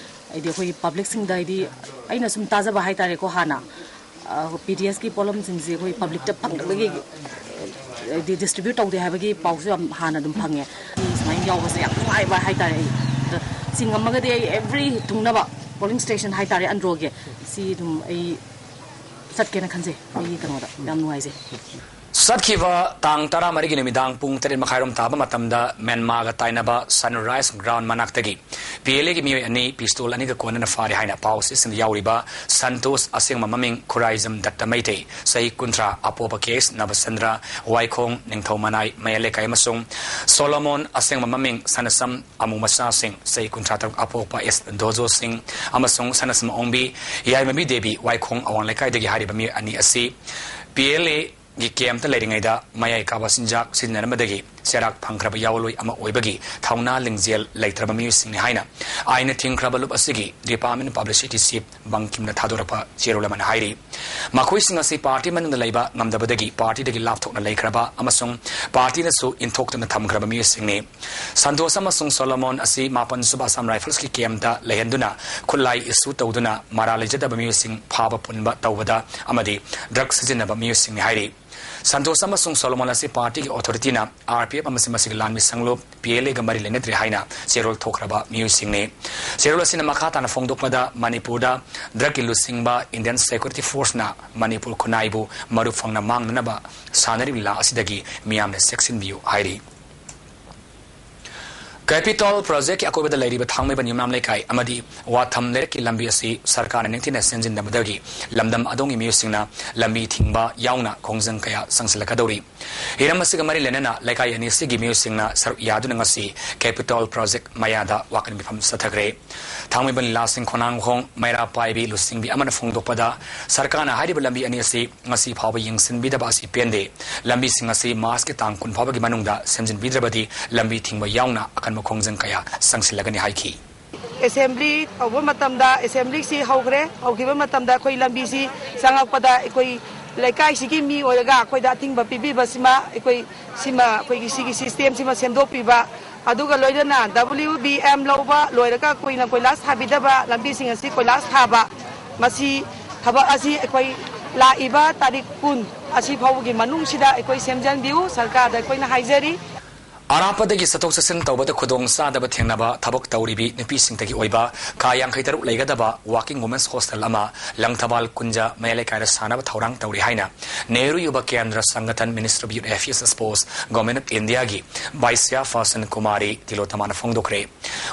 ꯍꯥꯏꯗꯤ ꯑꯩꯈꯣꯏꯒꯤ publicꯁꯤꯡꯗ, ꯍꯥꯏꯗꯤ ꯑꯩꯅ ꯁꯨꯝ ꯇꯥꯖꯕ ꯍꯥꯏꯇꯥꯔꯦꯀꯣ, ꯍꯥꯟꯅ P D Sꯀꯤ ꯄꯣꯠꯂꯝꯁꯤꯡꯁꯦ ꯑꯩꯈꯣꯏ publicꯇ ꯐꯪꯗꯕꯒꯤ, ꯍꯥꯏꯗꯤ distribute ꯇꯧꯗꯦ ꯍꯥꯏꯕꯒꯤ ꯄꯥꯎꯁꯨ ꯌꯥꯝ ꯍꯥꯟꯅ ꯑꯗꯨꯝ ꯐꯪꯉꯦ꯫ ꯁꯨꯃꯥꯏꯅ ꯌꯥꯎꯕꯁꯦ ꯌꯥꯝ ꯅꯨꯡꯉꯥꯏꯕ ꯍꯥꯏꯇꯥꯔꯦ꯫ ꯑꯩ ꯑꯗꯣ ꯁꯤ ꯉꯝꯃꯒꯗꯤ ꯑꯩ every ꯊꯨꯡꯅꯕ polling station ꯍꯥꯏꯇꯥꯔꯦ, ꯑꯟꯗ꯭ꯔꯣꯒꯤ, ꯁꯤ ꯑꯗꯨꯝ ꯑꯩ ꯆꯠꯀꯦꯅ ꯈꯟꯖꯩ꯫ ꯑꯩꯒꯤ ꯀꯩꯅꯣꯗ ꯌꯥꯝ ꯅꯨꯡꯉꯥꯏꯖꯩ꯫ ꯆꯠꯈꯤꯕ ꯇꯥꯡ ꯇꯔꯥꯃꯔꯤꯒꯤ ꯅꯨꯃꯤꯗꯥꯡ ꯄꯨꯡ ꯇꯔꯦꯠ ꯃꯈꯥꯏꯔꯣꯝ ꯇꯥꯕ ꯃꯇꯝꯗ ꯃ꯭ꯌꯥꯟꯃꯥꯔꯒ ꯇꯥꯏꯅꯕ Sunrise Ground ꯃꯅꯥꯛꯇꯒꯤ P L Aꯒꯤ ꯃꯤꯑꯣꯏ ꯑꯅꯤ pistol ꯑꯅꯤꯒ ꯀꯣꯟꯅꯅ ꯐꯥꯔꯦ ꯍꯥꯏꯅ ꯄꯥꯎ ꯆꯦꯁꯤꯡꯗ ꯌꯥꯎꯔꯤꯕ ꯁꯟꯇꯣꯁ, ꯑꯁꯦꯡꯕ ꯃꯃꯤꯡ ꯈꯨꯔꯥꯏꯖꯝ ꯗꯠꯇ ꯃꯩꯇꯩ, ꯆꯍꯤ ꯀꯨꯟꯊ꯭ꯔꯥ, ꯑꯄꯣꯛꯄ K S ꯅꯕꯆꯟꯗ꯭ꯔ, ꯋꯥꯏꯈꯣꯡ, ꯅꯤꯡꯊꯧ ꯃꯅꯥꯏ, ꯃꯌꯥꯏ ꯂꯩꯀꯥꯏ, ꯑꯃꯁꯨꯡ ꯁꯣꯂꯣꯃꯣꯟ, ꯑꯁꯦꯡꯕ ꯃꯃꯤꯡ ꯁꯅꯁꯝ, ꯑꯃꯨ ꯃꯆꯥꯁꯤꯡ, ꯆꯍꯤ ꯀꯨꯟꯊ꯭ꯔꯥ ꯇꯔꯨꯛ, ꯑꯄꯣꯛꯄ S ꯗꯣꯖꯣ ꯁꯤꯡ ꯑꯃꯁꯨꯡ ꯁꯅꯁꯝ ꯑꯣꯡꯕꯤ, ꯌꯥꯏꯃꯕꯤ ꯗꯦꯕꯤ, ꯋꯥꯏꯈꯣꯡ ꯑꯋꯥꯡ ꯂꯩꯀꯥꯏꯗꯒꯤ ꯍꯥꯏꯔꯤꯕ ꯃꯤꯑꯣꯏ ꯑꯅꯤ ꯑꯁꯤ P L Aꯒꯤ campꯇ ꯂꯩꯔꯤꯉꯩꯗ ꯃꯌꯥꯏ ꯀꯥꯕ ꯆꯤꯟꯖꯥꯛ ꯁꯤꯖꯤꯟꯅꯔꯝꯕꯗꯒꯤ ꯆꯩꯔꯥꯛ ꯐꯪꯈ꯭ꯔꯕ ꯌꯥꯑꯣꯟꯂꯣꯏ ꯑꯃ ꯑꯣꯏꯕꯒꯤ ꯊꯧꯅꯥ ꯂꯤꯡꯖꯦꯜ ꯂꯩꯇ꯭ꯔꯕ ꯃꯤꯑꯣꯏꯁꯤꯡꯅꯤ ꯍꯥꯏꯅ ꯑꯥꯏꯟꯅ ꯊꯤꯡꯈ꯭ꯔꯕ ꯂꯨꯞ ꯑꯁꯤꯒꯤ Department Publicity Chief ꯕꯪꯀꯤꯝꯅ ꯊꯥꯗꯣꯔꯛꯄ ꯆꯦꯔꯣꯜ ꯑꯃꯅ ꯍꯥꯏꯔꯤ꯫ ꯃꯈꯣꯏꯁꯤꯡ ꯑꯁꯤ party ꯃꯅꯨꯡꯗ ꯂꯩꯕ ꯉꯝꯗꯕꯗꯒꯤ partyꯗꯒꯤ ꯂꯥꯞꯊꯣꯛꯅ ꯂꯩꯈ꯭ꯔꯕ ꯑꯃꯁꯨꯡ partyꯅꯁꯨ ꯏꯟꯊꯣꯛꯇꯅ ꯊꯝꯈ꯭ꯔꯕ ꯃꯤꯑꯣꯏꯁꯤꯡꯅꯤ꯫ ꯁꯟꯇꯣꯁ ꯑꯃꯁꯨꯡ ꯁꯣꯂꯣꯃꯣꯟ ꯑꯁꯤ ꯃꯥꯄꯟ ꯁꯨꯕ Assam Riflesꯀꯤ campꯇ ꯂꯩꯍꯟꯗꯨꯅ ꯈꯨꯠꯂꯥꯏ issue ꯇꯧꯗꯨꯅ ꯃꯔꯥꯜ ꯂꯩꯖꯗꯕ ꯃꯤꯑꯣꯏꯁꯤꯡ ꯐꯥꯕ ꯄꯨꯟꯕ ꯇꯧꯕꯗ ꯑꯃꯗꯤ drug ꯁꯤꯖꯤꯟꯅꯕ ꯃꯤꯑꯣꯏꯁꯤꯡꯅꯤ ꯍꯥꯏꯔꯤ꯫ ꯁꯟꯇꯣꯁ ꯑꯃꯁꯨꯡ ꯁꯣꯂꯣꯃꯣꯟ ꯑꯁꯤ ꯄꯥꯔꯇꯤꯒꯤ ꯑꯣꯊꯣꯔꯤꯇꯤꯅ ꯑꯥꯔ ꯄꯤ ꯑꯦꯐ ꯑꯃꯁꯨꯡ ꯃꯁꯤꯒꯤ ꯂꯥꯟꯃꯤ ꯁꯪꯂꯨꯞ ꯄꯤ ꯑꯦꯜ ꯑꯦꯒ ꯃꯔꯤ ꯂꯩꯅꯗ꯭ꯔꯦ ꯍꯥꯏꯅ ꯆꯦꯔꯣꯜ ꯊꯣꯛꯈ꯭ꯔꯕ ꯃꯤꯑꯣꯏꯁꯤꯡꯅꯤ꯫ ꯆꯦꯔꯣꯜ ꯑꯁꯤꯅ ꯃꯈꯥ ꯇꯥꯅ ꯐꯣꯡꯗꯣꯛꯄꯗ, ꯃꯅꯤꯄꯨꯔꯗ ꯗ꯭ꯔꯒꯀꯤ ꯂꯨꯆꯤꯡꯕ ꯏꯟꯗꯤꯌꯟ ꯁꯦꯀ꯭ꯌꯨꯔꯤꯇꯤ ꯐꯣꯔꯁꯅ ꯃꯅꯤꯄꯨꯔ ꯈꯨꯟꯅꯥꯏꯕꯨ ꯃꯔꯨ ꯐꯪꯅ ꯃꯥꯡꯅꯅꯕ ꯁꯥꯟꯅꯔꯤꯕ ꯂꯤꯂꯥ ꯑꯁꯤꯗꯒꯤ ꯃꯤꯌꯥꯝꯅ ꯆꯦꯛꯁꯤꯟꯕꯤꯌꯨ ꯍꯥꯏꯔꯤ꯫ ꯀꯦꯄꯤꯇꯣꯜ ꯄ꯭ꯔꯣꯖꯦꯛꯀꯤ ꯑꯀꯣꯏꯕꯗ ꯂꯩꯔꯤꯕ ꯊꯥꯡꯃꯩꯕꯟ ꯌꯨꯝꯅꯥꯝ ꯂꯩꯀꯥꯏ ꯑꯃꯗꯤ ꯋꯥꯊꯝ ꯂꯩꯔꯛꯀꯤ ꯂꯝꯕꯤ ꯑꯁꯤ ꯁꯔꯀꯥꯔꯅ ꯅꯤꯡꯊꯤꯅ ꯁꯦꯝꯖꯤꯟꯗꯕꯗꯒꯤ ꯂꯝꯗꯝ ꯑꯗꯣꯝꯒꯤ ꯃꯤꯑꯣꯏꯁꯤꯡꯅ ꯂꯝꯕꯤ ꯊꯤꯡꯕ ꯌꯥꯎꯅ ꯈꯣꯡꯖꯪ ꯀꯌꯥ ꯆꯪꯁꯤꯜꯂꯛꯀꯗꯧꯔꯤ꯫ ꯍꯤꯔꯝ ꯑꯁꯤꯒ ꯃꯔꯤ ꯂꯩꯅꯅ ꯂꯩꯀꯥꯏ ꯑꯅꯤ ꯑꯁꯤꯒꯤ ꯃꯤꯑꯣꯏꯁꯤꯡꯅ ꯁꯔꯨꯛ ꯌꯥꯗꯨꯅ ꯉꯁꯤ ꯀꯦꯄꯤꯇꯣꯜ ꯄ꯭ꯔꯣꯖꯦꯛ ꯃꯌꯥꯗ ꯋꯥꯀꯠ ꯃꯤꯐꯝ ꯆꯠꯊꯈ꯭ꯔꯦ꯫ ꯊꯥꯡꯃꯩꯕꯟ ꯂꯥꯁꯤꯡ ꯈꯣꯡꯅꯥꯡꯈꯣꯡ ꯃꯩꯔꯥ ꯄꯥꯏꯕꯤ ꯂꯨꯆꯤꯡꯕꯤ ꯑꯃꯅ ꯐꯣꯡꯗꯣꯛꯄꯗ, ꯁꯔꯀꯥꯔꯅ ꯍꯥꯏꯔꯤꯕ ꯂꯝꯕꯤ ꯑꯅꯤ ꯑꯁꯤ ꯉꯁꯤ ꯐꯥꯎꯕ ꯌꯦꯡꯁꯤꯟꯕꯤꯗꯕ ꯑꯁꯤ ꯄꯦꯟꯗꯦ꯫ ꯂꯝꯕꯤꯁꯤꯡ ꯑꯁꯤ ꯃꯥꯔꯆꯀꯤ ꯇꯥꯡ ꯀꯨꯟ ꯐꯥꯎꯕꯒꯤ ꯃꯅꯨꯡꯗ ꯁꯦꯝꯖꯤꯟꯕꯤꯗ꯭ꯔꯕꯗꯤ ꯂꯝꯕꯤ ꯊꯤꯡꯕ ꯌꯥꯎꯅ ꯑꯀꯟꯕ ꯈꯣꯡꯖꯪ ꯀꯌꯥ ꯆꯪꯁꯤꯜꯂꯒꯅꯤ ꯍꯥꯏꯈꯤ꯫ ꯑꯦꯁꯦꯝꯕ꯭ꯂꯤ ꯇꯧꯕ ꯃꯇꯝꯗ, ꯑꯦꯁꯦꯝꯕ꯭ꯂꯤꯁꯤ ꯍꯧꯈ꯭ꯔꯦ꯫ ꯍꯧꯈꯤꯕ ꯃꯇꯝꯗ ꯑꯩꯈꯣꯏ ꯂꯝꯕꯤꯁꯤ ꯆꯪꯉꯛꯄꯗ ꯑꯩꯈꯣꯏ ꯂꯩꯀꯥꯏꯁꯤꯒꯤ ꯃꯤ ꯑꯣꯏꯔꯒ ꯑꯩꯈꯣꯏꯗ ꯑꯊꯤꯡꯕ ꯄꯤꯕꯤꯕꯁꯤꯃ, ꯑꯩꯈꯣꯏ ꯁꯤꯃ, ꯑꯩꯈꯣꯏꯒꯤ ꯁꯤꯒꯤ ꯁꯤꯁꯇꯦꯝꯁꯤꯃ ꯁꯦꯝꯗꯣꯛꯄꯤꯕ, ꯑꯗꯨꯒ ꯂꯣꯏꯅꯅ ꯗꯕ꯭ꯂꯤꯎ ꯕꯤ ꯑꯦꯝ ꯂꯧꯕ ꯂꯣꯏꯔꯒ ꯀꯨꯏꯅ ꯀꯣꯏꯂꯥꯁ ꯊꯥꯕꯤꯗꯕ ꯂꯝꯕꯤꯁꯤꯡ ꯑꯁꯤ ꯀꯣꯏꯂꯥꯁ ꯊꯥꯕ, ꯃꯁꯤ ꯊꯕꯛ ꯑꯁꯤ ꯑꯩꯈꯣꯏ ꯂꯥꯛꯏꯕ ꯇꯥꯔꯤꯛ ꯀꯨꯟ ꯑꯁꯤ ꯐꯥꯎꯕꯒꯤ ꯃꯅꯨꯡꯁꯤꯗ ꯑꯩꯈꯣꯏ ꯁꯦꯝꯖꯤꯟꯕꯤꯌꯨ, ꯁꯔꯀꯥꯔꯗ ꯑꯩꯈꯣꯏꯅ ꯍꯥꯏꯖꯔꯤ꯫ ꯑꯔꯥꯞꯄꯗꯒꯤ ꯆꯠꯊꯣꯛ ꯆꯠꯁꯤꯟ ꯇꯧꯕꯗ ꯈꯨꯗꯣꯡ ꯆꯥꯗꯕ ꯊꯦꯡꯅꯕ ꯊꯕꯛ ꯇꯧꯔꯤꯕꯤ ꯅꯨꯄꯤꯁꯤꯡꯇꯒꯤ ꯑꯣꯏꯕ ꯀꯥ ꯌꯥꯡꯈꯩ ꯇꯔꯨꯛ ꯂꯩꯒꯗꯕ Working Women's Hostel ꯑꯃ ꯂꯪꯊꯕꯥꯜ ꯀꯨꯟꯖ ꯃꯌꯥꯏ ꯂꯩꯀꯥꯏꯗ ꯁꯥꯅꯕ ꯊꯧꯔꯥꯡ ꯇꯧꯔꯤ ꯍꯥꯏꯅ Nehru Yuva Kendra ꯁꯪꯒꯊꯟ, Ministry of Youth Affairs and Sports, Government of Indiaꯒꯤ Vice Chairperson Kumari ꯇꯤꯂꯣꯇꯃꯥꯅ ꯐꯣꯡꯗꯣꯛꯈ꯭ꯔꯦ꯫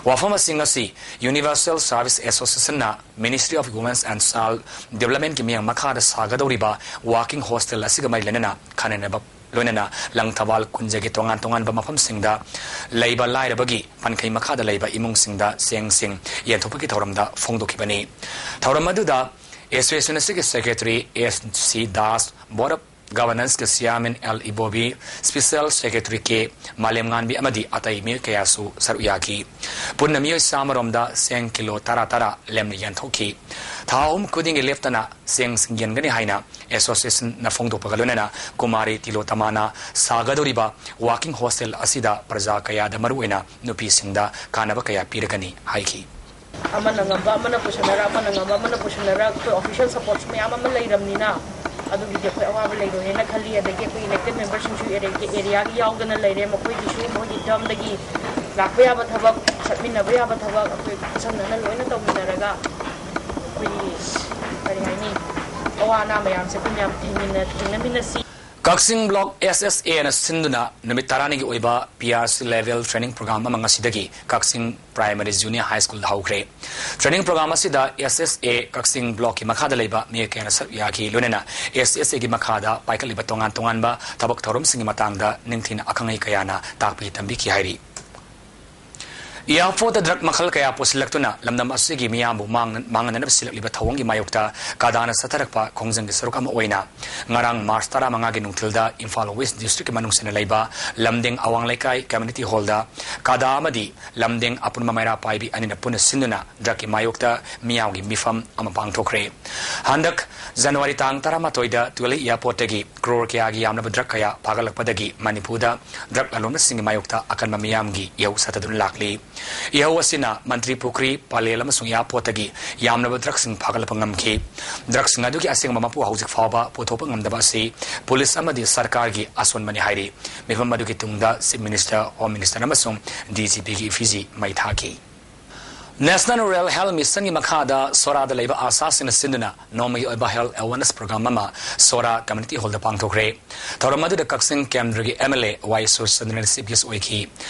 ꯋꯥꯐꯝ ꯑꯁꯤꯡ ꯑꯁꯤ Universal Service Associationꯅ Ministry of Women and Child Developmentꯀꯤ ꯃꯤꯠꯌꯦꯡ ꯃꯈꯥꯗ ꯁꯥꯒꯗꯧꯔꯤꯕ Working Hostel ꯑꯁꯤꯒ ꯃꯔꯤ ꯂꯩꯅꯅ ꯈꯟꯅꯅꯕ ꯂꯣꯏꯅꯅ ꯂꯪꯊꯕꯥꯜ ꯀꯨꯟꯖꯒꯤ ꯇꯣꯉꯥꯟ ꯇꯣꯉꯥꯟꯕ ꯃꯐꯝꯁꯤꯡꯗ ꯂꯩꯕ ꯂꯥꯏꯔꯕꯒꯤ ꯄꯟꯈꯩ ꯃꯈꯥꯗ ꯂꯩꯕ ꯏꯃꯨꯡꯁꯤꯡꯗ ꯆꯦꯡꯁꯤꯡ ꯌꯦꯟꯊꯣꯛꯄꯒꯤ ꯊꯧꯔꯝꯗ ꯐꯣꯡꯗꯣꯛꯈꯤꯕꯅꯤ꯫ ꯊꯧꯔꯝ ꯑꯗꯨꯗ Association ꯑꯁꯤꯒꯤ Secretary S C Das, Board of Governanceꯀꯤ Chairman L Ibobi, Special Secretary K Malemnganbi ꯑꯃꯗꯤ ꯑꯇꯩ ꯃꯤꯑꯣꯏ ꯀꯌꯥꯁꯨ ꯁꯔꯨꯛ ꯌꯥꯈꯤ꯫ ꯄꯨꯟꯅ ꯃꯤꯑꯣꯏ ꯆꯥꯝꯃꯔꯣꯝꯗ ꯆꯦꯡ ꯀꯤꯂꯣ ꯇꯔꯥ ꯇꯔꯥ ꯂꯦꯝꯅ ꯌꯦꯟꯊꯣꯛꯈꯤ꯫ ꯊꯥ ꯑꯍꯨꯝ ꯈꯨꯗꯤꯡꯒꯤ ꯂꯦꯞꯇꯅ ꯆꯦꯡꯁꯤꯡ ꯌꯦꯟꯒꯅꯤ ꯍꯥꯏꯅ Associationꯅ ꯐꯣꯡꯗꯣꯛꯄꯒ ꯂꯣꯏꯅꯅ ꯀꯨꯃꯥꯔꯤ ꯇꯤꯂꯣꯇꯃꯥꯅ ꯁꯥꯒꯗꯧꯔꯤꯕ Working Hostel ꯑꯁꯤꯗ ꯄ꯭ꯔꯖꯥ ꯀꯌꯥꯗ ꯃꯔꯨꯑꯣꯏꯅ ꯅꯨꯄꯤꯁꯤꯡꯗ ꯀꯥꯟꯅꯕ ꯀꯌꯥ ꯄꯤꯔꯒꯅꯤ ꯍꯥꯏꯈꯤ꯫ ꯑꯃꯅ ꯉꯝꯕ ꯑꯃꯅ ꯄꯨꯁꯟꯅꯔ, ꯑꯃꯅ ꯉꯝꯕ ꯑꯃꯅ ꯄꯨꯁꯟꯅꯔ, ꯑꯩꯈꯣꯏ official supportꯁꯨ ꯃꯌꯥꯝ ꯑꯃ ꯂꯩꯔꯝꯅꯤꯅ, ꯑꯗꯨꯒꯤꯗꯤ ꯑꯩꯈꯣꯏ ꯑꯋꯥꯕ ꯂꯩꯔꯣꯏꯅ ꯈꯜꯂꯤ꯫ ꯑꯗꯒꯤ ꯑꯩꯈꯣꯏ ꯏꯂꯦꯛꯇꯦꯠ ꯃꯦꯝꯕꯔꯁꯤꯡꯁꯨ ꯑꯦꯔꯤꯌꯥꯒꯤ ꯌꯥꯎꯗꯅ ꯂꯩꯔꯦ꯫ ꯃꯈꯣꯏꯒꯤꯁꯨ ꯃꯣꯏꯒꯤ ꯇꯔꯝꯗꯒꯤ ꯂꯥꯛꯄ ꯌꯥꯕ ꯊꯕꯛ, ꯆꯠꯃꯤꯟꯅꯕ ꯌꯥꯕ ꯊꯕꯛ ꯑꯩꯈꯣꯏ ꯈꯨꯠꯁꯝꯅꯅ ꯂꯣꯏꯅ ꯇꯧꯃꯤꯟꯅꯔꯒ ꯑꯩꯈꯣꯏꯒꯤ, ꯀꯔꯤ ꯍꯥꯏꯅꯤ, ꯑꯋꯥ ꯑꯅꯥ ꯃꯌꯥꯝꯁꯦ ꯑꯩꯈꯣꯏ ꯃꯌꯥꯝ ꯊꯦꯡꯃꯤꯟꯅ-, ꯊꯦꯡꯅꯃꯤꯟꯅꯁꯤ꯫ ꯀꯛꯆꯤꯡ ꯕ꯭ꯂꯣꯛ ꯑꯦꯁ ꯑꯦꯁ ꯑꯦꯅ ꯁꯤꯟꯗꯨꯅ ꯅꯨꯃꯤꯠ ꯇꯔꯥꯅꯤꯒꯤ ꯑꯣꯏꯕ P R C level training programme ꯑꯃ ꯉꯁꯤꯗꯒꯤ ꯀꯛꯆꯤꯡ ꯄ꯭ꯔꯥꯏꯃꯔꯤ ꯖꯨꯅꯤꯌꯔ ꯍꯥꯏ ꯁ꯭ꯀꯨꯜꯗ ꯍꯧꯈ꯭ꯔꯦ꯫ ꯇ꯭ꯔꯦꯅꯤꯡ ꯄ꯭ꯔꯣꯒ꯭ꯔꯥꯝ ꯑꯁꯤꯗ ꯑꯦꯁ ꯑꯦꯁ ꯑꯦ ꯀꯛꯆꯤꯡ ꯕ꯭ꯂꯣꯛꯀꯤ ꯃꯈꯥꯗ ꯂꯩꯕ ꯃꯤꯑꯣꯏ ꯀꯌꯥꯅ ꯁꯔꯨꯛ ꯌꯥꯈꯤ꯫ ꯂꯣꯏꯅꯅ ꯑꯦꯁ ꯑꯦꯁ ꯑꯦꯒꯤ ꯃꯈꯥꯗ ꯄꯥꯏꯈꯠꯂꯤꯕ ꯇꯣꯉꯥꯟ ꯇꯣꯉꯥꯟꯕ ꯊꯕꯛ ꯊꯧꯔꯝꯁꯤꯡꯒꯤ ꯃꯇꯥꯡꯗ ꯅꯤꯡꯊꯤꯅ ꯑꯈꯪ ꯑꯍꯩ ꯀꯌꯥꯅ ꯇꯥꯛꯄꯤ ꯇꯝꯕꯤꯈꯤ ꯍꯥꯏꯔꯤ꯫ ꯏꯌꯥꯔꯄꯣꯔꯠꯇ ꯗ꯭ꯔꯒ ꯃꯈꯜ ꯀꯌꯥ ꯄꯨꯁꯤꯜꯂꯛꯇꯨꯅ ꯂꯝꯗꯝ ꯑꯁꯤꯒꯤ ꯃꯤꯌꯥꯝꯕꯨ ꯃꯥꯡ-, ꯃꯥꯡꯍꯟꯅꯅꯕ ꯁꯤꯜꯂꯛꯂꯤꯕ ꯊꯧꯑꯣꯡꯒꯤ ꯃꯥꯌꯣꯛꯇ ꯀꯥꯗꯥꯅ ꯆꯠꯊꯔꯛꯄ ꯈꯣꯡꯖꯪꯒꯤ ꯁꯔꯨꯛ ꯑꯃ ꯑꯣꯏꯅ ꯉꯔꯥꯡ ꯃꯥꯔꯆ ꯇꯔꯥꯃꯉꯥꯒꯤ ꯅꯨꯡꯊꯤꯜꯗ ꯏꯝꯐꯥꯜ ꯋꯦꯁ ꯗꯤꯁꯇ꯭ꯔꯤꯛꯀꯤ ꯃꯅꯨꯡ ꯆꯟꯅ ꯂꯩꯕ ꯂꯝꯗꯤꯡ ꯑꯋꯥꯡ ꯂꯩꯀꯥꯏ ꯀꯝꯃ꯭ꯌꯨꯅꯤꯇꯤ ꯍꯣꯜꯗ ꯀꯥꯗꯥ ꯑꯃꯗꯤ ꯂꯝꯗꯤꯡ ꯑꯄꯨꯟꯕ ꯃꯩꯔꯥ ꯄꯥꯏꯕꯤ ꯑꯅꯤꯅ ꯄꯨꯟꯅ ꯁꯤꯟꯗꯨꯅ ꯗ꯭ꯔꯒꯀꯤ ꯃꯥꯌꯣꯛꯇ ꯃꯤꯌꯥꯝꯒꯤ ꯃꯤꯐꯝ ꯑꯃ ꯄꯥꯡꯊꯣꯛꯈ꯭ꯔꯦ꯫ ꯍꯟꯗꯛ ꯖꯅꯋꯥꯔꯤ ꯇꯥꯡ ꯇꯔꯥꯃꯥꯊꯣꯏꯗ ꯇꯨꯋꯦꯂꯤ ꯏꯌꯥꯔꯄꯣꯔꯠꯇꯒꯤ ꯀ꯭ꯔꯣꯔ ꯀꯌꯥꯒꯤ ꯌꯥꯝꯂꯕ ꯗ꯭ꯔꯒ ꯀꯌꯥ ꯐꯥꯒꯠꯂꯛꯄꯗꯒꯤ ꯃꯅꯤꯄꯨꯔꯗ ꯗ꯭ꯔꯒ ꯂꯂꯣꯟꯕꯁꯤꯡꯒꯤ ꯃꯥꯌꯣꯛꯇ ꯑꯀꯟꯕ ꯃꯤꯌꯥꯝꯒꯤ ꯏꯍꯧ ꯁꯥꯗꯗꯨꯅ ꯂꯥꯛꯂꯤ꯫ ꯏꯍꯧ ꯑꯁꯤꯅ ꯃꯟꯇ꯭ꯔꯤ ꯄꯨꯈ꯭ꯔꯤ, ꯄꯂꯦꯜ ꯑꯃꯁꯨꯡ ꯏꯌꯥꯔꯄꯣꯔꯠꯇꯒꯤ ꯌꯥꯝꯂꯕ ꯗ꯭ꯔꯒꯁꯤꯡ ꯐꯥꯒꯠꯂꯛꯄ ꯉꯝꯈꯤ꯫ ꯗ꯭ꯔꯒꯁꯤꯡ ꯑꯗꯨꯒꯤ ꯑꯁꯦꯡꯕ ꯃꯄꯨ ꯍꯧꯖꯤꯛ ꯐꯥꯎꯕ ꯄꯨꯊꯣꯛꯄ ꯉꯝꯗꯕ ꯑꯁꯤ ꯄꯨꯂꯤꯁ ꯑꯃꯗꯤ ꯁꯔꯀꯥꯔꯒꯤ ꯑꯁꯣꯟꯕꯅꯤ ꯍꯥꯏꯔꯤ꯫ ꯃꯤꯐꯝ ꯑꯗꯨꯒꯤ ꯇꯨꯡꯗ ꯆꯤꯐ ꯃꯤꯅꯤꯁꯇꯔ, ꯍꯣꯝ ꯃꯤꯅꯤꯁꯇꯔ ꯑꯃꯁꯨꯡ ꯗꯤ ꯖꯤ ꯄꯤꯒꯤ ꯏꯐꯤꯖꯤ ꯃꯩ ꯊꯥꯈꯤ꯫ ꯅꯦꯁꯅꯦꯜ ꯔꯨꯔꯦꯜ ꯍꯦꯜꯊ ꯃꯤꯁꯟꯒꯤ ꯃꯈꯥꯗ ꯁꯣꯔꯥꯗ ꯂꯩꯕ ꯑꯥꯁꯥꯁꯤꯡꯅ ꯁꯤꯟꯗꯨꯅ ꯅꯣꯡꯃꯒꯤ ꯑꯣꯏꯕ ꯍꯦꯜꯊ ꯑꯦꯋꯥꯔꯅꯦꯁ ꯄ꯭ꯔꯣꯒ꯭ꯔꯥꯝ ꯑꯃ ꯁꯣꯔꯥ ꯀꯝꯃ꯭ꯌꯨꯅꯤꯇꯤ ꯍꯣꯜꯗ ꯄꯥꯡꯊꯣꯛꯈ꯭ꯔꯦ꯫ ꯊꯧꯔꯝ ꯑꯗꯨꯗ ꯀꯛꯆꯤꯡ ꯀꯦꯟꯗ꯭ꯔꯒꯤ ꯑꯦꯝ ꯑꯦꯜ ꯑꯦ ꯋꯥꯏ ꯁꯨꯔꯆꯟꯗ꯭ꯔꯅ ꯆꯤꯐ ꯒꯦꯁ ꯑꯣꯏꯈꯤ꯫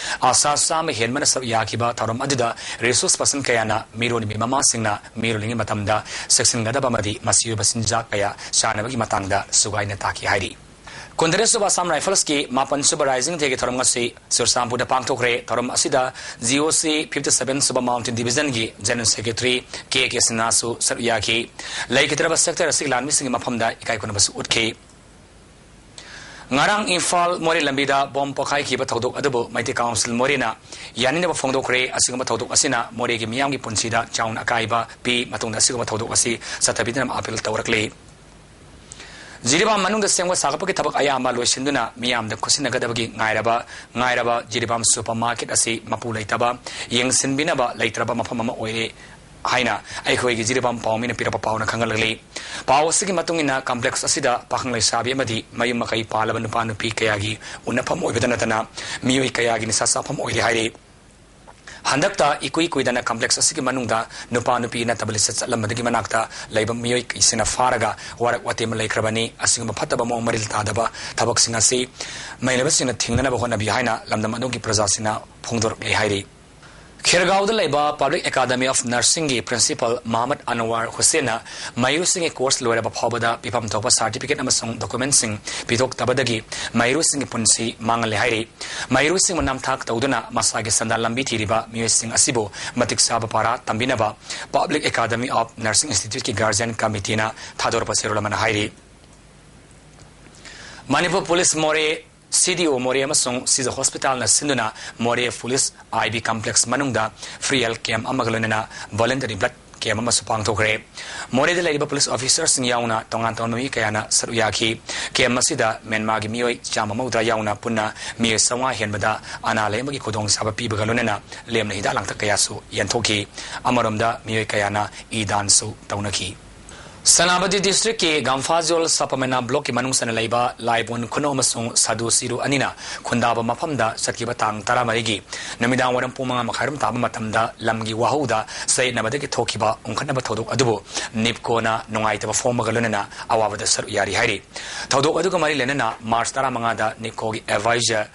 ꯑꯥꯁꯥ ꯆꯥꯝꯃ ꯍꯦꯟꯕꯅ ꯁꯔꯨꯛ ꯌꯥꯈꯤꯕ ꯊꯧꯔꯝ ꯑꯗꯨꯗ ꯔꯤꯁꯣꯔꯁ ꯄꯔꯁꯟ ꯀꯌꯥꯅ ꯃꯤꯔꯣꯟꯕꯤ ꯃꯃꯥꯁꯤꯡꯅ ꯃꯤꯔꯣꯜꯂꯤꯉꯩ ꯃꯇꯝꯗ ꯆꯦꯛꯁꯤꯟꯒꯗꯕ ꯑꯃꯗꯤ ꯃꯆꯤ ꯑꯣꯏꯕ ꯆꯤꯟꯖꯥꯛ ꯀꯌꯥ ꯆꯥꯅꯕꯒꯤ ꯃꯇꯥꯡꯗ ꯁꯨꯒꯥꯏꯅ ꯇꯥꯛꯈꯤ ꯍꯥꯏꯔꯤ꯫ ꯀꯨꯟꯇꯔꯦꯠ ꯁꯨꯕ ꯑꯁꯥꯝ ꯔꯥꯏꯐꯜꯁꯀꯤ ꯃꯥꯄꯟ ꯁꯨꯕ ꯔꯥꯏꯖꯤꯡ ꯗꯦꯒꯤ ꯊꯧꯔꯝ ꯉꯁꯤ ꯆꯨꯔꯆꯥꯟꯄꯨꯔꯗ ꯄꯥꯡꯊꯣꯛꯈ꯭ꯔꯦ꯫ ꯊꯧꯔꯝ ꯑꯁꯤꯗ ꯖꯤ ꯑꯣ ꯁꯤ ꯐꯤꯐꯇꯤ ꯁꯚꯦꯟ ꯁꯨꯕ ꯃꯥꯎꯟꯇꯦꯟ ꯗꯤꯕꯤꯖꯟꯒꯤ ꯖꯦꯅꯔꯦꯜ ꯁꯦꯀ꯭ꯔꯦꯇꯔꯤ ꯀꯦ ꯀꯦ ꯁꯤꯟꯍꯥꯁꯨ ꯁꯔꯨꯛ ꯌꯥꯈꯤ꯫ ꯂꯩꯈꯤꯗ꯭ꯔꯕ ꯁꯦꯛꯇꯔ ꯑꯁꯤꯒꯤ ꯂꯥꯟꯃꯤꯁꯤꯡꯒꯤ ꯃꯐꯝꯗ ꯏꯀꯥꯏ ꯈꯨꯝꯅꯕꯁꯨ ꯎꯠꯈꯤ꯫ ꯉꯔꯥꯡ ꯏꯝꯐꯥꯜ ꯃꯣꯔꯦ ꯂꯝꯕꯤꯗ ꯕꯣꯝ ꯄꯣꯈꯥꯏꯈꯤꯕ ꯊꯧꯗꯣꯛ ꯑꯗꯨꯕꯨ ꯃꯩꯇꯩ ꯀꯥꯎꯟꯁꯤꯜ ꯃꯣꯔꯦꯅ ꯌꯥꯅꯤꯡꯗꯕ ꯐꯣꯡꯗꯣꯛꯈ꯭ꯔꯦ꯫ ꯑꯁꯤꯒꯨꯝꯕ ꯊꯧꯗꯣꯛ ꯑꯁꯤꯅ ꯃꯣꯔꯦꯒꯤ ꯃꯤꯌꯥꯝꯒꯤ ꯄꯨꯟꯁꯤꯗ ꯆꯥꯎꯅ ꯑꯀꯥꯏꯕ ꯄꯤ꯫ ꯃꯇꯨꯡꯗ ꯑꯁꯤꯒꯨꯝꯕ ꯊꯧꯗꯣꯛ ꯑꯁꯤ ꯆꯠꯊꯕꯤꯗꯅꯕ ꯑꯥꯄꯤꯜ ꯇꯧꯔꯛꯂꯤ꯫ ꯖꯤꯔꯤꯕꯥꯝ ꯃꯅꯨꯡꯗ ꯁꯦꯝꯒꯠ ꯁꯥꯒꯠꯄꯒꯤ ꯊꯕꯛ ꯑꯌꯥꯝꯕ ꯂꯣꯏꯁꯤꯟꯗꯨꯅ ꯃꯤꯌꯥꯝꯗ ꯈꯨꯠꯁꯤꯟꯅꯒꯗꯕꯒꯤ ꯉꯥꯏꯔꯕ, ꯉꯥꯏꯔꯕ ꯖꯤꯔꯤꯕꯥꯝ ꯁꯨꯄꯔ ꯃꯥꯔꯀꯦꯠ ꯑꯁꯤ ꯃꯄꯨ ꯂꯩꯇꯕ, ꯌꯦꯡꯁꯤꯟꯕꯤꯅꯕ ꯂꯩꯇ꯭ꯔꯕ ꯃꯐꯝ ꯑꯃ ꯑꯣꯏꯔꯦ꯫ ꯍꯥꯏꯅ ꯑꯩꯈꯣꯏꯒꯤ ꯖꯤꯔꯤꯕꯥꯝ ꯄꯥꯎꯃꯤꯅ ꯄꯤꯔꯛꯄ ꯄꯥꯎꯅ ꯈꯪꯍꯜꯂꯛꯂꯤ꯫ ꯄꯥꯎ ꯑꯁꯤꯒꯤ ꯃꯇꯨꯡ ꯏꯟꯅ, ꯀꯝꯄ꯭ꯂꯦꯛꯁ ꯑꯁꯤꯗ ꯄꯥꯈꯪ ꯂꯩꯁꯥꯕꯤ ꯑꯃꯗꯤ ꯃꯌꯨꯝ ꯃꯀꯩ ꯄꯥꯜꯂꯕ ꯅꯨꯄꯥ ꯅꯨꯄꯤ ꯀꯌꯥꯒꯤ ꯎꯅꯐꯝ ꯑꯣꯏꯕꯗ ꯅꯠꯇꯅ ꯃꯤꯑꯣꯏ ꯀꯌꯥꯒꯤ ꯅꯤꯁꯥ ꯆꯥꯐꯝ ꯑꯣꯏꯔꯤ ꯍꯥꯏꯔꯤ꯫ ꯍꯟꯗꯛꯇ ꯏꯀꯨꯏ ꯀꯨꯏꯗꯅ ꯀꯝꯄ꯭ꯂꯦꯛꯁ ꯑꯁꯤꯒꯤ ꯃꯅꯨꯡꯗ ꯅꯨꯄꯥ ꯅꯨꯄꯤ ꯅꯠꯇꯕ ꯂꯤꯆꯠ ꯆꯠꯂꯝꯕꯗꯒꯤ ꯃꯅꯥꯛꯇ ꯂꯩꯕ ꯃꯤꯑꯣꯏ ꯀꯩꯁꯤꯅ ꯐꯥꯔꯒ ꯋꯥꯔꯛ ꯋꯥꯇꯦꯝ ꯂꯩꯈ꯭ꯔꯕꯅꯤ꯫ ꯑꯁꯤꯒꯨꯝꯕ ꯐꯠꯇꯕ ꯃꯑꯣꯡ ꯃꯔꯤꯜ ꯇꯥꯗꯕ ꯊꯕꯛꯁꯤꯡ ꯑꯁꯤ ꯃꯩꯂꯩꯕꯁꯤꯡꯅ ꯊꯤꯡꯅꯅꯕ ꯍꯣꯠꯅꯕꯤꯌꯨ ꯍꯥꯏꯅ ꯂꯝꯗꯝ ꯑꯗꯨꯒꯤ ꯄ꯭ꯔꯖꯥꯁꯤꯡꯅ ꯐꯣꯡꯗꯣꯔꯛꯂꯤ ꯍꯥꯏꯔꯤ꯫ ꯈꯦꯔꯒꯥꯎꯗ ꯂꯩꯕ Public Academy of Nursingꯒꯤ principal ꯃꯍꯃꯗ ꯑꯟꯋꯥꯔ ꯍꯨꯁꯦꯟꯅ ꯃꯍꯩꯔꯣꯏꯁꯤꯡꯒꯤ course ꯂꯣꯏꯔꯕ ꯐꯥꯎꯕꯗ ꯄꯤꯐꯝ ꯊꯣꯛꯄ certificate ꯑꯃꯁꯨꯡ documentꯁꯤꯡ ꯄꯤꯊꯣꯛꯇꯕꯗꯒꯤ ꯃꯍꯩꯔꯣꯏꯁꯤꯡꯒꯤ ꯄꯨꯟꯁꯤ ꯃꯥꯡꯍꯜꯂꯦ ꯍꯥꯏꯔꯤ꯫ ꯃꯍꯩꯔꯣꯏꯁꯤꯡꯕꯨ ꯅꯝꯊꯥꯛ ꯇꯧꯗꯨꯅ ꯃꯁꯥꯒꯤ ꯁꯦꯟꯗꯥꯟ ꯂꯝꯕꯤ ꯊꯤꯔꯤꯕ ꯃꯤꯑꯣꯏꯁꯤꯡ ꯑꯁꯤꯕꯨ ꯃꯇꯤꯛ ꯆꯥꯕ ꯄꯥꯔꯥ ꯇꯝꯕꯤꯅꯕ Public Academy of Nursing Instituteꯀꯤ guardian committeeꯅ ꯊꯥꯗꯣꯔꯛꯄ ꯆꯦꯔꯣꯜ ꯑꯃꯅ ꯍꯥꯏꯔꯤ꯫ ꯃꯅꯤꯄꯨꯔ ꯄꯨꯂꯤꯁ ꯃꯣꯔꯦ, CDO ꯃꯣꯔꯦ ꯑꯃꯁꯨꯡ ꯁꯤꯖ ꯍꯣꯁꯄꯤꯇꯥꯜꯅ ꯁꯤꯟꯗꯨꯅ ꯃꯣꯔꯦ ꯄꯨꯂꯤꯁ IB complex ꯃꯅꯨꯡꯗ free health camp ꯑꯃꯒ ꯂꯣꯏꯅꯅ voluntary blood camp ꯑꯃꯁꯨ ꯄꯥꯡꯊꯣꯛꯈ꯭ꯔꯦ꯫ ꯃꯣꯔꯦꯗ ꯂꯩꯔꯤꯕ ꯄꯨꯂꯤꯁ officerꯁꯤꯡ ꯌꯥꯎꯅ ꯇꯣꯉꯥꯟ ꯇꯣꯉꯥꯟꯕ ꯃꯤꯑꯣꯏ ꯀꯌꯥꯅ ꯁꯔꯨꯛ ꯌꯥꯈꯤ꯫ Camp ꯑꯁꯤꯗ ꯃ꯭ꯌꯥꯟꯃꯥꯔꯒꯤ ꯃꯤꯑꯣꯏ ꯆꯥꯝꯃ ꯃꯧꯗ꯭ꯔꯥ ꯌꯥꯎꯅ ꯄꯨꯟꯅ ꯃꯤꯑꯣꯏ ꯆꯥꯝꯃꯉꯥ ꯍꯦꯟꯕꯗ ꯑꯅꯥ ꯂꯥꯌꯦꯡꯕꯒꯤ ꯈꯨꯗꯣꯡꯆꯥꯕ ꯄꯤꯕꯒ ꯂꯣꯏꯅꯅ ꯂꯦꯝꯅ ꯍꯤꯗꯥꯛ ꯂꯥꯡꯊꯛ ꯀꯌꯥꯁꯨ ꯌꯦꯟꯊꯣꯛꯈꯤ꯫ ꯑꯃꯔꯣꯝꯗ ꯃꯤꯑꯣꯏ ꯀꯌꯥꯅ ꯏ ꯗꯥꯟꯁꯨ ꯇꯧꯅꯈꯤ꯫ ꯁꯦꯅꯥꯄꯇꯤ districtꯀꯤ ꯒꯝꯐꯥꯖꯣꯜ ꯁꯕꯄꯃꯦꯅꯥ blockꯀꯤ ꯃꯅꯨꯡ ꯆꯟꯅ ꯂꯩꯕ ꯂꯥꯏꯕꯣꯟ ꯈꯨꯅꯧ ꯑꯃꯁꯨꯡ ꯁꯥꯗꯨ ꯆꯤꯔꯨ ꯑꯅꯤꯅ ꯈꯨꯟꯗꯥꯕ ꯃꯐꯝꯗ ꯆꯠꯈꯤꯕ ꯇꯥꯡ ꯇꯔꯥꯃꯔꯤꯒꯤ ꯅꯨꯃꯤꯗꯥꯡ ꯋꯥꯏꯔꯝ ꯄꯨꯡ ꯃꯉꯥ ꯃꯈꯥꯏꯔꯣꯝ ꯇꯥꯕ ꯃꯇꯝꯗ ꯂꯝꯒꯤ ꯋꯥꯍꯧꯗ ꯆꯌꯦꯠꯅꯕꯗꯒꯤ ꯊꯣꯛꯈꯤꯕ ꯎꯪꯈꯠꯅꯕ ꯊꯧꯗꯣꯛ ꯑꯗꯨꯕꯨ NEEPCOꯅ ꯅꯨꯡꯉꯥꯏꯇꯕ ꯐꯣꯡꯕꯒ ꯂꯣꯏꯅꯅ ꯑꯋꯥꯕꯗ ꯁꯔꯨꯛ ꯌꯥꯔꯤ ꯍꯥꯏꯔꯤ꯫ ꯊꯧꯗꯣꯛ ꯑꯗꯨꯒ ꯃꯔꯤ ꯂꯩꯅꯅ March ꯇꯔꯥꯃꯉꯥꯗ NEEPCOꯒꯤ advisor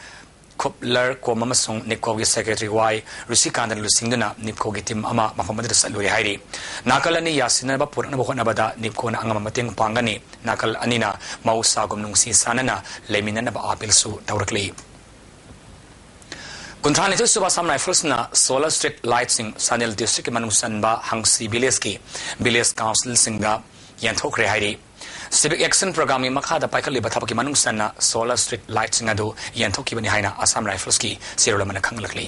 ꯈꯨꯞꯂꯔ ꯀꯣꯝ ꯑꯃꯁꯨꯡ NEEPCOꯒꯤ secretary ꯋꯥꯏ ꯔꯨꯁꯤꯀꯥꯟꯇꯅ ꯂꯨꯆꯤꯡꯗꯨꯅ NEEPCOꯒꯤ team ꯑꯃ ꯃꯐꯝ ꯑꯗꯨꯗ ꯆꯠꯂꯨꯔꯦ ꯍꯥꯏꯔꯤ꯫ ꯅꯥꯀꯜ ꯑꯅꯤ ꯌꯥꯁꯤꯟꯅꯕ ꯄꯨꯔꯛꯅꯕ ꯍꯣꯠꯅꯕꯗ NEEPCOꯅ ꯑꯉꯝꯕ ꯃꯇꯦꯡ ꯄꯥꯡꯒꯅꯤ꯫ ꯅꯥꯀꯜ ꯑꯅꯤꯅ ꯃꯍꯧꯁꯥꯒꯨꯝ ꯅꯨꯡꯁꯤ ꯆꯥꯟꯅꯅ ꯂꯩꯃꯤꯟꯅꯅꯕ ꯑꯥꯄꯤꯜꯁꯨ ꯇꯧꯔꯛꯂꯤ꯫ ꯀꯨꯟꯊ꯭ꯔꯥꯅꯤꯊꯣꯏ ꯁꯨꯕ Assam Riflesꯅ solar street lightꯁꯤꯡ ꯆꯥꯟꯗꯦꯜ districtꯀꯤ ꯃꯅꯨꯡ ꯆꯟꯕ ꯍꯪꯁꯤ villageꯀꯤ village councilꯁꯤꯡꯗ ꯌꯦꯟꯊꯣꯛꯈ꯭ꯔꯦ ꯍꯥꯏꯔꯤ꯫ Civic Action Programmeꯒꯤ ꯃꯈꯥꯗ ꯄꯥꯏꯈꯠꯂꯤꯕ ꯊꯕꯛꯀꯤ ꯃꯅꯨꯡ ꯆꯟꯅ solar street lightꯁꯤꯡ ꯑꯗꯨ ꯌꯦꯟꯊꯣꯛꯈꯤꯕꯅꯤ ꯍꯥꯏꯅ Assam Riflesꯀꯤ ꯆꯦꯔꯣꯜ ꯑꯃꯅ ꯈꯪꯍꯜꯂꯛꯂꯤ꯫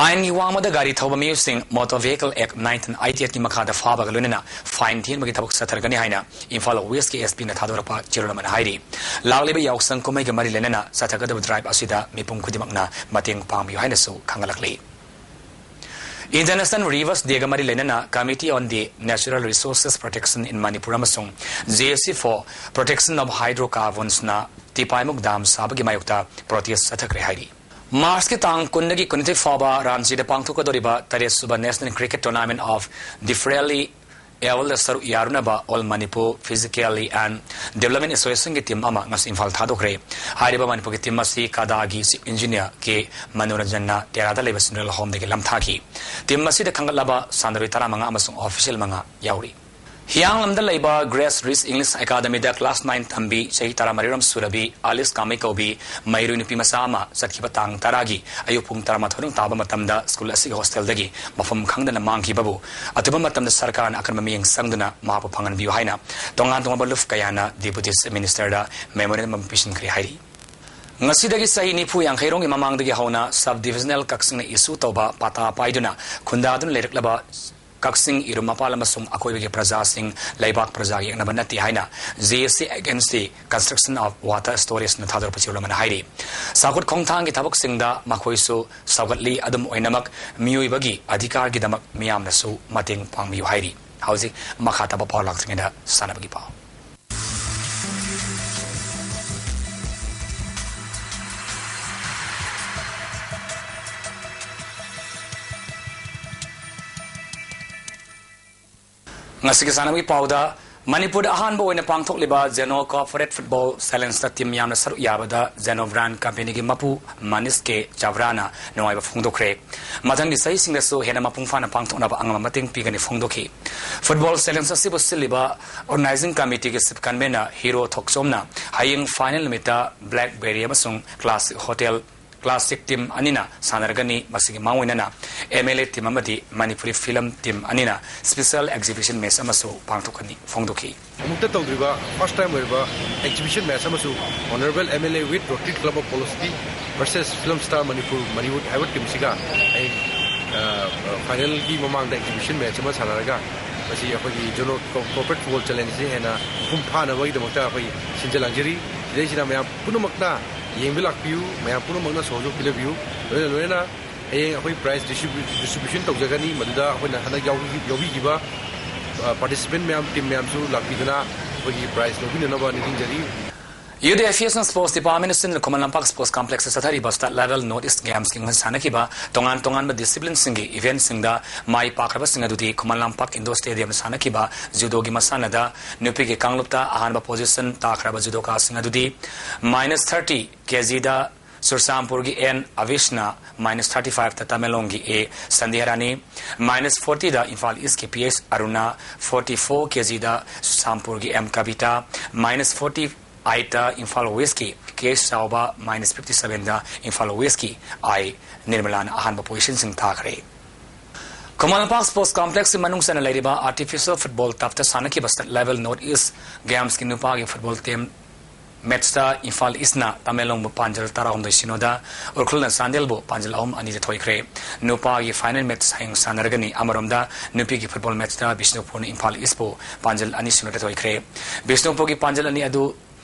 ꯑꯥꯏꯟꯒꯤ ꯋꯥꯡꯃꯗ ꯒꯥꯔꯤ ꯊꯧꯕ ꯃꯤꯑꯣꯏꯁꯤꯡ Motor Vehicle Act nineteen eighty eightꯀꯤ ꯃꯈꯥꯗ ꯐꯥꯕꯒ ꯂꯣꯏꯅꯅ fine ꯊꯤꯍꯟꯕꯒꯤ ꯊꯕꯛ ꯆꯠꯊꯔꯒꯅꯤ ꯍꯥꯏꯅ ꯏꯝꯐꯥꯜ Westꯀꯤ SPꯅ ꯊꯥꯗꯣꯔꯛꯄ ꯆꯦꯔꯣꯜ ꯑꯃꯅ ꯍꯥꯏꯔꯤ꯫ ꯂꯥꯛꯂꯤꯕ ꯌꯥꯎꯁꯪ ꯀꯨꯝꯍꯩꯒ ꯃꯔꯤ ꯂꯩꯅꯅ ꯆꯠꯊꯒꯗꯕ drive ꯑꯁꯤꯗ ꯃꯤꯄꯨꯝ ꯈꯨꯗꯤꯡꯃꯛꯅ ꯃꯇꯦꯡ ꯄꯥꯡꯕꯤꯌꯨ ꯍꯥꯏꯅꯁꯨ ꯈꯪꯍꯜꯂꯛꯂꯤ꯫ International Rivers Day-ꯒ ꯃꯔꯤ ꯂꯩꯅꯅ Committee on the Natural Resources Protection in Manipur ꯑꯃꯁꯨꯡ J A C for Protection of Hydrocarbons-ꯅ ꯇꯤꯄꯥꯏꯃꯨꯛ ꯗꯥꯝ ꯁꯥꯕꯒꯤ ꯃꯥꯌꯣꯛꯇ ꯄ꯭ꯔꯣꯇꯦꯁ ꯆꯠꯊꯈ꯭ꯔꯦ ꯍꯥꯏꯔꯤ꯫ ꯃꯥꯔꯆꯀꯤ ꯇꯥꯡ ꯀꯨꯟꯗꯒꯤ ꯀꯨꯟꯅꯤꯊꯣꯏ ꯐꯥꯎꯕ ꯔꯥꯟꯆꯤꯗ ꯄꯥꯡꯊꯣꯛꯀꯗꯧꯔꯤꯕ ꯇꯔꯦꯠ ꯁꯨꯕ National Cricket Tournament of the Fairly Abled-ꯗ ꯁꯔꯨꯛ ꯌꯥꯔꯨꯅꯕ All Manipur Physically and Development Association-ꯒꯤ team ꯑꯃ ꯉꯁꯤ ꯏꯝꯐꯥꯜ ꯊꯥꯗꯣꯛꯈ꯭ꯔꯦ꯫ ꯍꯥꯏꯔꯤꯕ ꯃꯅꯤꯄꯨꯔꯒꯤ team ꯑꯁꯤ ꯀꯗꯥꯒꯤ Chief Engineer ꯀꯦ ꯃꯅꯣꯔꯟꯖꯟꯅ ꯇꯦꯔꯥꯗ ꯂꯩꯕ Central Home-ꯗꯒꯤ ꯂꯝꯊꯥꯈꯤ꯫ Team ꯑꯁꯤꯗ ꯈꯟꯒꯠꯂꯕ ꯁꯥꯟꯅꯔꯣꯏ ꯇꯔꯥꯃꯉꯥ ꯑꯃꯁꯨꯡ official ꯃꯉꯥ ꯌꯥꯎꯔꯤ꯫ ꯍꯤꯌꯥꯡꯂꯝꯗ ꯂꯩꯕ Grace Ridge English Academy-ꯗ class nine ꯇꯝꯕꯤ ꯆꯍꯤ ꯇꯔꯥꯃꯔꯤ ꯔꯣꯝ ꯁꯨꯔꯕꯤ ꯑꯂꯤꯁ ꯀꯥꯃꯩ ꯀꯧꯕꯤ ꯃꯩꯔꯨ ꯅꯨꯄꯤ ꯃꯆꯥ ꯑꯃ ꯆꯠꯈꯤꯕ ꯇꯥꯡ ꯇꯔꯥꯒꯤ ꯑꯌꯨꯛ ꯄꯨꯡ ꯇꯔꯥꯃꯥꯊꯣꯏ ꯔꯣꯝ ꯇꯥꯕ ꯃꯇꯝꯗ school ꯑꯁꯤꯒꯤ hostel-ꯗꯒꯤ ꯃꯐꯝ ꯈꯪꯗꯅ ꯃꯥꯡꯈꯤꯕꯕꯨ ꯑꯊꯨꯕ ꯃꯇꯝꯗ ꯁꯔꯀꯥꯔꯅ ꯑꯀꯟꯕ ꯃꯤꯠꯌꯦꯡ ꯆꯪꯗꯨꯅ ꯃꯍꯥꯛꯄꯨ ꯐꯪꯍꯟꯕꯤꯌꯨ ꯍꯥꯏꯅ ꯇꯣꯉꯥꯟ ꯇꯣꯉꯥꯟꯕ ꯂꯨꯞ ꯀꯌꯥꯅ Deputy Chief Minister-ꯗ memorandum ꯑꯃ ꯄꯤꯁꯤꯟꯈ꯭ꯔꯦ ꯍꯥꯏꯔꯤ꯫ ꯉꯁꯤꯗꯒꯤ ꯆꯍꯤ ꯅꯤꯐꯨ ꯌꯥꯡꯈꯩ ꯔꯣꯝꯒꯤ ꯃꯃꯥꯡꯗꯒꯤ ꯍꯧꯅ sub-divisional ꯀꯛꯆꯤꯡꯅ issue ꯇꯧꯕ ꯄꯇꯥ ꯄꯥꯏꯗꯨꯅ ꯈꯨꯟꯗꯥꯗꯨꯅ ꯂꯩꯔꯛꯂꯕ ꯀꯛꯆꯤꯡ, ꯏꯔꯨꯝ ꯃꯄꯥꯜ ꯑꯃꯁꯨꯡ ꯑꯀꯣꯏꯕꯒꯤ ꯄ꯭ꯔꯖꯥꯁꯤꯡ ꯂꯩꯕꯥꯛ ꯄ꯭ꯔꯖꯥꯒꯤ ꯌꯦꯛꯅꯕ ꯅꯠꯇꯦ ꯍꯥꯏꯅ J A C Against the Construction of Water Storage-ꯅ ꯊꯥꯗꯣꯔꯛꯄ ꯆꯦꯔꯣꯜ ꯑꯃꯅ ꯍꯥꯏꯔꯤ꯫ ꯆꯥꯎꯈꯠ ꯈꯣꯡꯊꯥꯡꯒꯤ ꯊꯕꯛꯁꯤꯡꯗ ꯃꯈꯣꯏꯁꯨ ꯁꯧꯒꯠꯂꯤ꯫ ꯑꯗꯨꯝ ꯑꯣꯏꯅꯃꯛ, ꯃꯤꯑꯣꯏꯕꯒꯤ ꯑꯙꯤꯀꯥꯔꯒꯤꯗꯃꯛ ꯃꯤꯌꯥꯝꯅꯁꯨ ꯃꯇꯦꯡ ꯄꯥꯡꯕꯤꯌꯨ ꯍꯥꯏꯔꯤ꯫ ꯍꯧꯖꯤꯛ ꯃꯈꯥ ꯇꯥꯕ ꯄꯥꯎ ꯂꯥꯛꯇ꯭ꯔꯤꯉꯩꯗ ꯁꯥꯟꯅꯕꯒꯤ ꯄꯥꯎ꯫ ꯉꯁꯤꯒꯤ ꯁꯥꯟꯅꯕꯒꯤ ꯄꯥꯎꯗ, ꯃꯅꯤꯄꯨꯔꯗ ꯑꯍꯥꯟꯕ ꯑꯣꯏꯅ ꯄꯥꯡꯊꯣꯛꯂꯤꯕ Zeno Corporate Football Challenge-ꯇ team ꯌꯥꯝꯅ ꯁꯔꯨꯛ ꯌꯥꯕꯗ Zeno Brand Company-ꯒꯤ ꯃꯄꯨ ꯃꯅꯤꯁ ꯀꯦ ꯆꯥꯕ꯭ꯔꯥꯅ ꯅꯨꯡꯉꯥꯏꯕ ꯐꯣꯡꯗꯣꯛꯈ꯭ꯔꯦ꯫ ꯃꯊꯪꯒꯤ ꯆꯍꯤꯁꯤꯡꯗꯁꯨ ꯍꯦꯟꯅ ꯃꯄꯨꯡ ꯐꯥꯅ ꯄꯥꯡꯊꯣꯛꯅꯕ ꯑꯉꯝꯕ ꯃꯇꯦꯡ ꯄꯤꯒꯅꯤ ꯐꯣꯡꯗꯣꯛꯈꯤ꯫ Football Challenge ꯑꯁꯤꯕꯨ ꯁꯤꯜꯂꯤꯕ Organizing Committee-ꯒꯤ Chief Convener ꯍꯤꯔꯣ ꯊꯣꯛꯆꯣꯝꯅ ꯍꯌꯦꯡ final ꯅꯨꯃꯤꯠꯇ Blackberry ꯑꯃꯁꯨꯡ Classic Hotel Classic team ꯑꯅꯤꯅ ꯁꯥꯟꯅꯔꯒꯅꯤ꯫ ꯃꯁꯤꯒꯤ ꯃꯥꯡꯑꯣꯏꯅꯅ M L A team ꯑꯃꯗꯤ ꯃꯅꯤꯄꯨꯔꯤ film team ꯑꯅꯤꯅ special exhibition match ꯑꯃꯁꯨ ꯄꯥꯡꯊꯣꯛꯀꯅꯤ ꯐꯣꯡꯗꯣꯛꯈꯤ꯫ ꯑꯃꯨꯛꯇ ꯇꯧꯗ꯭ꯔꯤꯕ first time ꯑꯣꯏꯔꯤꯕ exhibition match ꯑꯃꯁꯨ Honourable M L A with Rotary Club of Polocity versus Film Star Manipur Manipur ꯍꯥꯏꯕ team ꯁꯤꯒ ꯑꯩ, ꯑ, final-ꯒꯤ ꯃꯃꯥꯡꯗ exhibition match ꯑꯃ ꯁꯥꯟꯅꯔꯒ ꯃꯁꯤ ꯑꯩꯈꯣꯏꯒꯤ Zeno Corporate Football Challenge-ꯁꯤ ꯍꯦꯟꯅ ꯃꯄꯨꯡ ꯐꯥꯅꯕꯒꯤꯗꯃꯛꯇ ꯑꯩꯈꯣꯏ ꯁꯤꯟꯖ ꯂꯥꯡꯖꯔꯤ꯫ ꯁꯤꯗꯩꯁꯤꯗ ꯃꯌꯥꯝ ꯄꯨꯝꯅꯃꯛꯅ ꯌꯦꯡꯕ ꯂꯥꯛꯄꯤꯌꯨ, ꯃꯌꯥꯝ ꯄꯨꯝꯅꯃꯛꯅ ꯁꯍꯣꯖꯣꯒ ꯄꯤꯅꯕꯤꯌꯨ꯫ ꯂꯣꯏꯅ ꯂꯣꯏꯅꯅ ꯍꯌꯦꯡ ꯑꯩꯈꯣꯏ ꯄ꯭ꯔꯥꯏꯖ ꯗꯤꯁꯇ꯭ꯔꯤꯕ꯭ꯌꯨꯁꯟ ꯇꯧꯖꯒꯅꯤ꯫ ꯃꯗꯨꯗ ꯑꯩꯈꯣꯏꯅ ꯍꯟꯗꯛ ꯌꯥꯎꯕꯤ- ꯌꯥꯎꯕꯤꯈꯤꯕ ꯄꯥꯔꯇꯤꯁꯤꯄꯦꯟ ꯃꯌꯥꯝ, ꯇꯤꯝ ꯃꯌꯥꯝꯁꯨ ꯂꯥꯛꯄꯤꯗꯨꯅ ꯑꯩꯈꯣꯏꯒꯤ ꯄ꯭ꯔꯥꯏꯖ ꯂꯧꯕꯤꯅꯅꯕ ꯅꯤꯡꯁꯤꯡꯖꯔꯤ꯫ ꯌꯨꯠ ꯑꯦꯐꯤꯌꯔꯁ ꯑꯦꯟ ꯁ꯭ꯄꯣꯔꯠꯁ ꯗꯤꯄꯥꯔꯠꯃꯦꯟꯅ ꯁꯤꯟꯗꯨꯅ ꯈꯨꯃꯟ ꯂꯝꯄꯥꯛ ꯁ꯭ꯄꯣꯔꯠꯁ ꯀꯝꯄ꯭ꯂꯦꯛꯁꯇ ꯆꯠꯊꯔꯤꯕ ꯁ꯭ꯇꯦꯠ ꯂꯦꯚꯦꯜ ꯅꯣꯔꯠ ꯏꯁ ꯒꯦꯝꯁꯀꯤ ꯉꯁꯤ ꯁꯥꯟꯅꯈꯤꯕ ꯇꯣꯉꯥꯟ ꯇꯣꯉꯥꯟꯕ ꯗꯤꯁꯤꯄ꯭ꯂꯤꯟꯁꯤꯡꯒꯤ ꯏꯚꯦꯟꯠꯁꯤꯡꯗ ꯃꯥꯏ ꯄꯥꯛꯈ꯭ꯔꯕꯁꯤꯡ ꯑꯗꯨꯗꯤ ꯈꯨꯃꯟ ꯂꯝꯄꯥꯛ ꯏꯟꯗꯣꯔ ꯁ꯭ꯇꯦꯗꯤꯌꯝꯗ ꯁꯥꯟꯅꯈꯤꯕ ꯖꯨꯗꯣꯒꯤ ꯃꯁꯥꯟꯅꯗ ꯅꯨꯄꯤꯒꯤ ꯀꯥꯡꯂꯨꯞꯇ ꯑꯍꯥꯟꯕ ꯄꯣꯖꯤꯁꯟ ꯇꯥꯈ꯭ꯔꯕ ꯖꯨꯗꯣꯀꯥꯁꯤꯡ ꯑꯗꯨꯗꯤ ꯃꯥꯏꯅꯁ ꯊꯥꯔꯇꯤ ꯀꯦꯖꯤꯗ ꯆꯨꯔꯆꯥꯟꯄꯨꯔꯒꯤ ꯑꯦꯟ ꯑꯕꯤꯁꯅ ꯃꯥꯏꯅꯁ ꯊꯥꯔꯇꯤ ꯐꯥꯏꯚꯇ ꯇꯃꯦꯡꯂꯣꯡꯒꯤ ꯑꯦ ꯁꯟꯙ꯭ꯌꯥꯔꯥꯅꯤ, ꯃꯥꯏꯅꯁ ꯐꯣꯔꯇꯤꯗ ꯏꯝꯐꯥꯜ ꯏꯁꯀꯤ ꯄꯤ ꯑꯦꯁ ꯑꯔꯨꯅꯥ, ꯐꯣꯔꯇꯤ ꯐꯣꯔ ꯀꯦꯖꯤꯗ ꯆꯨꯔꯆꯥꯟꯄꯨꯔꯒꯤ ꯑꯦꯝ ꯀꯕꯤꯇꯥ, ꯃꯥꯏꯅꯁ ꯐꯣꯔꯇꯤ ꯑꯩꯠꯇ ꯏꯝꯐꯥꯜ ꯋꯦꯁꯀꯤ ꯀꯦ ꯑꯦꯁ ꯆꯥꯎꯕ, ꯃꯥꯏꯅꯁ ꯐꯤꯐꯇꯤ ꯁꯚꯦꯟꯗ ꯏꯝꯐꯥꯜ ꯋꯦꯁꯀꯤ ꯑꯥꯏ ꯅꯤꯔꯃꯂꯥꯅ ꯑꯍꯥꯟꯕ ꯄꯣꯖꯤꯁꯟꯁꯤꯡ ꯇꯥꯈ꯭ꯔꯦ꯫ ꯈꯨꯃꯟ ꯂꯝꯄꯥꯛ ꯁ꯭ꯄꯣꯔꯠꯁ ꯀꯝꯄ꯭ꯂꯦꯛꯁꯀꯤ ꯃꯅꯨꯡ ꯆꯟꯅ ꯂꯩꯔꯤꯕ ꯑꯥꯔꯇꯤꯐꯤꯁꯤꯌꯦꯜ ꯐꯨꯠꯕꯣꯜ ꯇꯔꯐꯇ ꯁꯥꯟꯅꯈꯤꯕ ꯁ꯭ꯇꯦꯠ ꯂꯦꯚꯦꯜ ꯅꯣꯔꯠ ꯏꯁ ꯒꯦꯝꯁꯀꯤ ꯅꯨꯄꯥꯒꯤ ꯐꯨꯠꯕꯣꯜ ꯇꯤꯝ ꯃꯦꯠꯁꯇ ꯏꯝꯐꯥꯜ ꯏꯁꯅ ꯇꯃꯦꯡꯂꯣꯡꯕꯨ ꯄꯥꯟꯖꯜ ꯇꯔꯥꯍꯨꯝꯗꯣꯏ ꯁꯤꯅꯣꯗ, ꯎꯈ꯭ꯔꯨꯜꯅ ꯆꯥꯟꯗꯦꯜꯕꯨ ꯄꯥꯟꯖꯜ ꯑꯍꯨꯝ ꯑꯅꯤꯗ ꯊꯣꯏꯈ꯭ꯔꯦ꯫ ꯅꯨꯄꯥꯒꯤ ꯐꯥꯏꯅꯦꯜ ꯃꯦꯠꯁ ꯍꯌꯦꯡ ꯁꯥꯟꯅꯔꯒꯅꯤ꯫ ꯑꯃꯔꯣꯝꯗ ꯅꯨꯄꯤꯒꯤ ꯐꯨꯠꯕꯣꯜ ꯃꯦꯠꯁꯇ ꯕꯤꯁꯅꯨꯄꯨꯔꯅ ꯏꯝꯐꯥꯜ ꯏꯁꯄꯨ ꯄꯥꯟꯖꯜ ꯑꯅꯤ ꯁꯤꯅꯣꯗ ꯊꯣꯏꯈ꯭ꯔꯦ꯫ ꯕꯤꯁꯅꯨꯄꯨꯔꯒꯤ ꯄꯥꯟꯖꯜ ꯑꯅꯤ ꯑꯗꯨ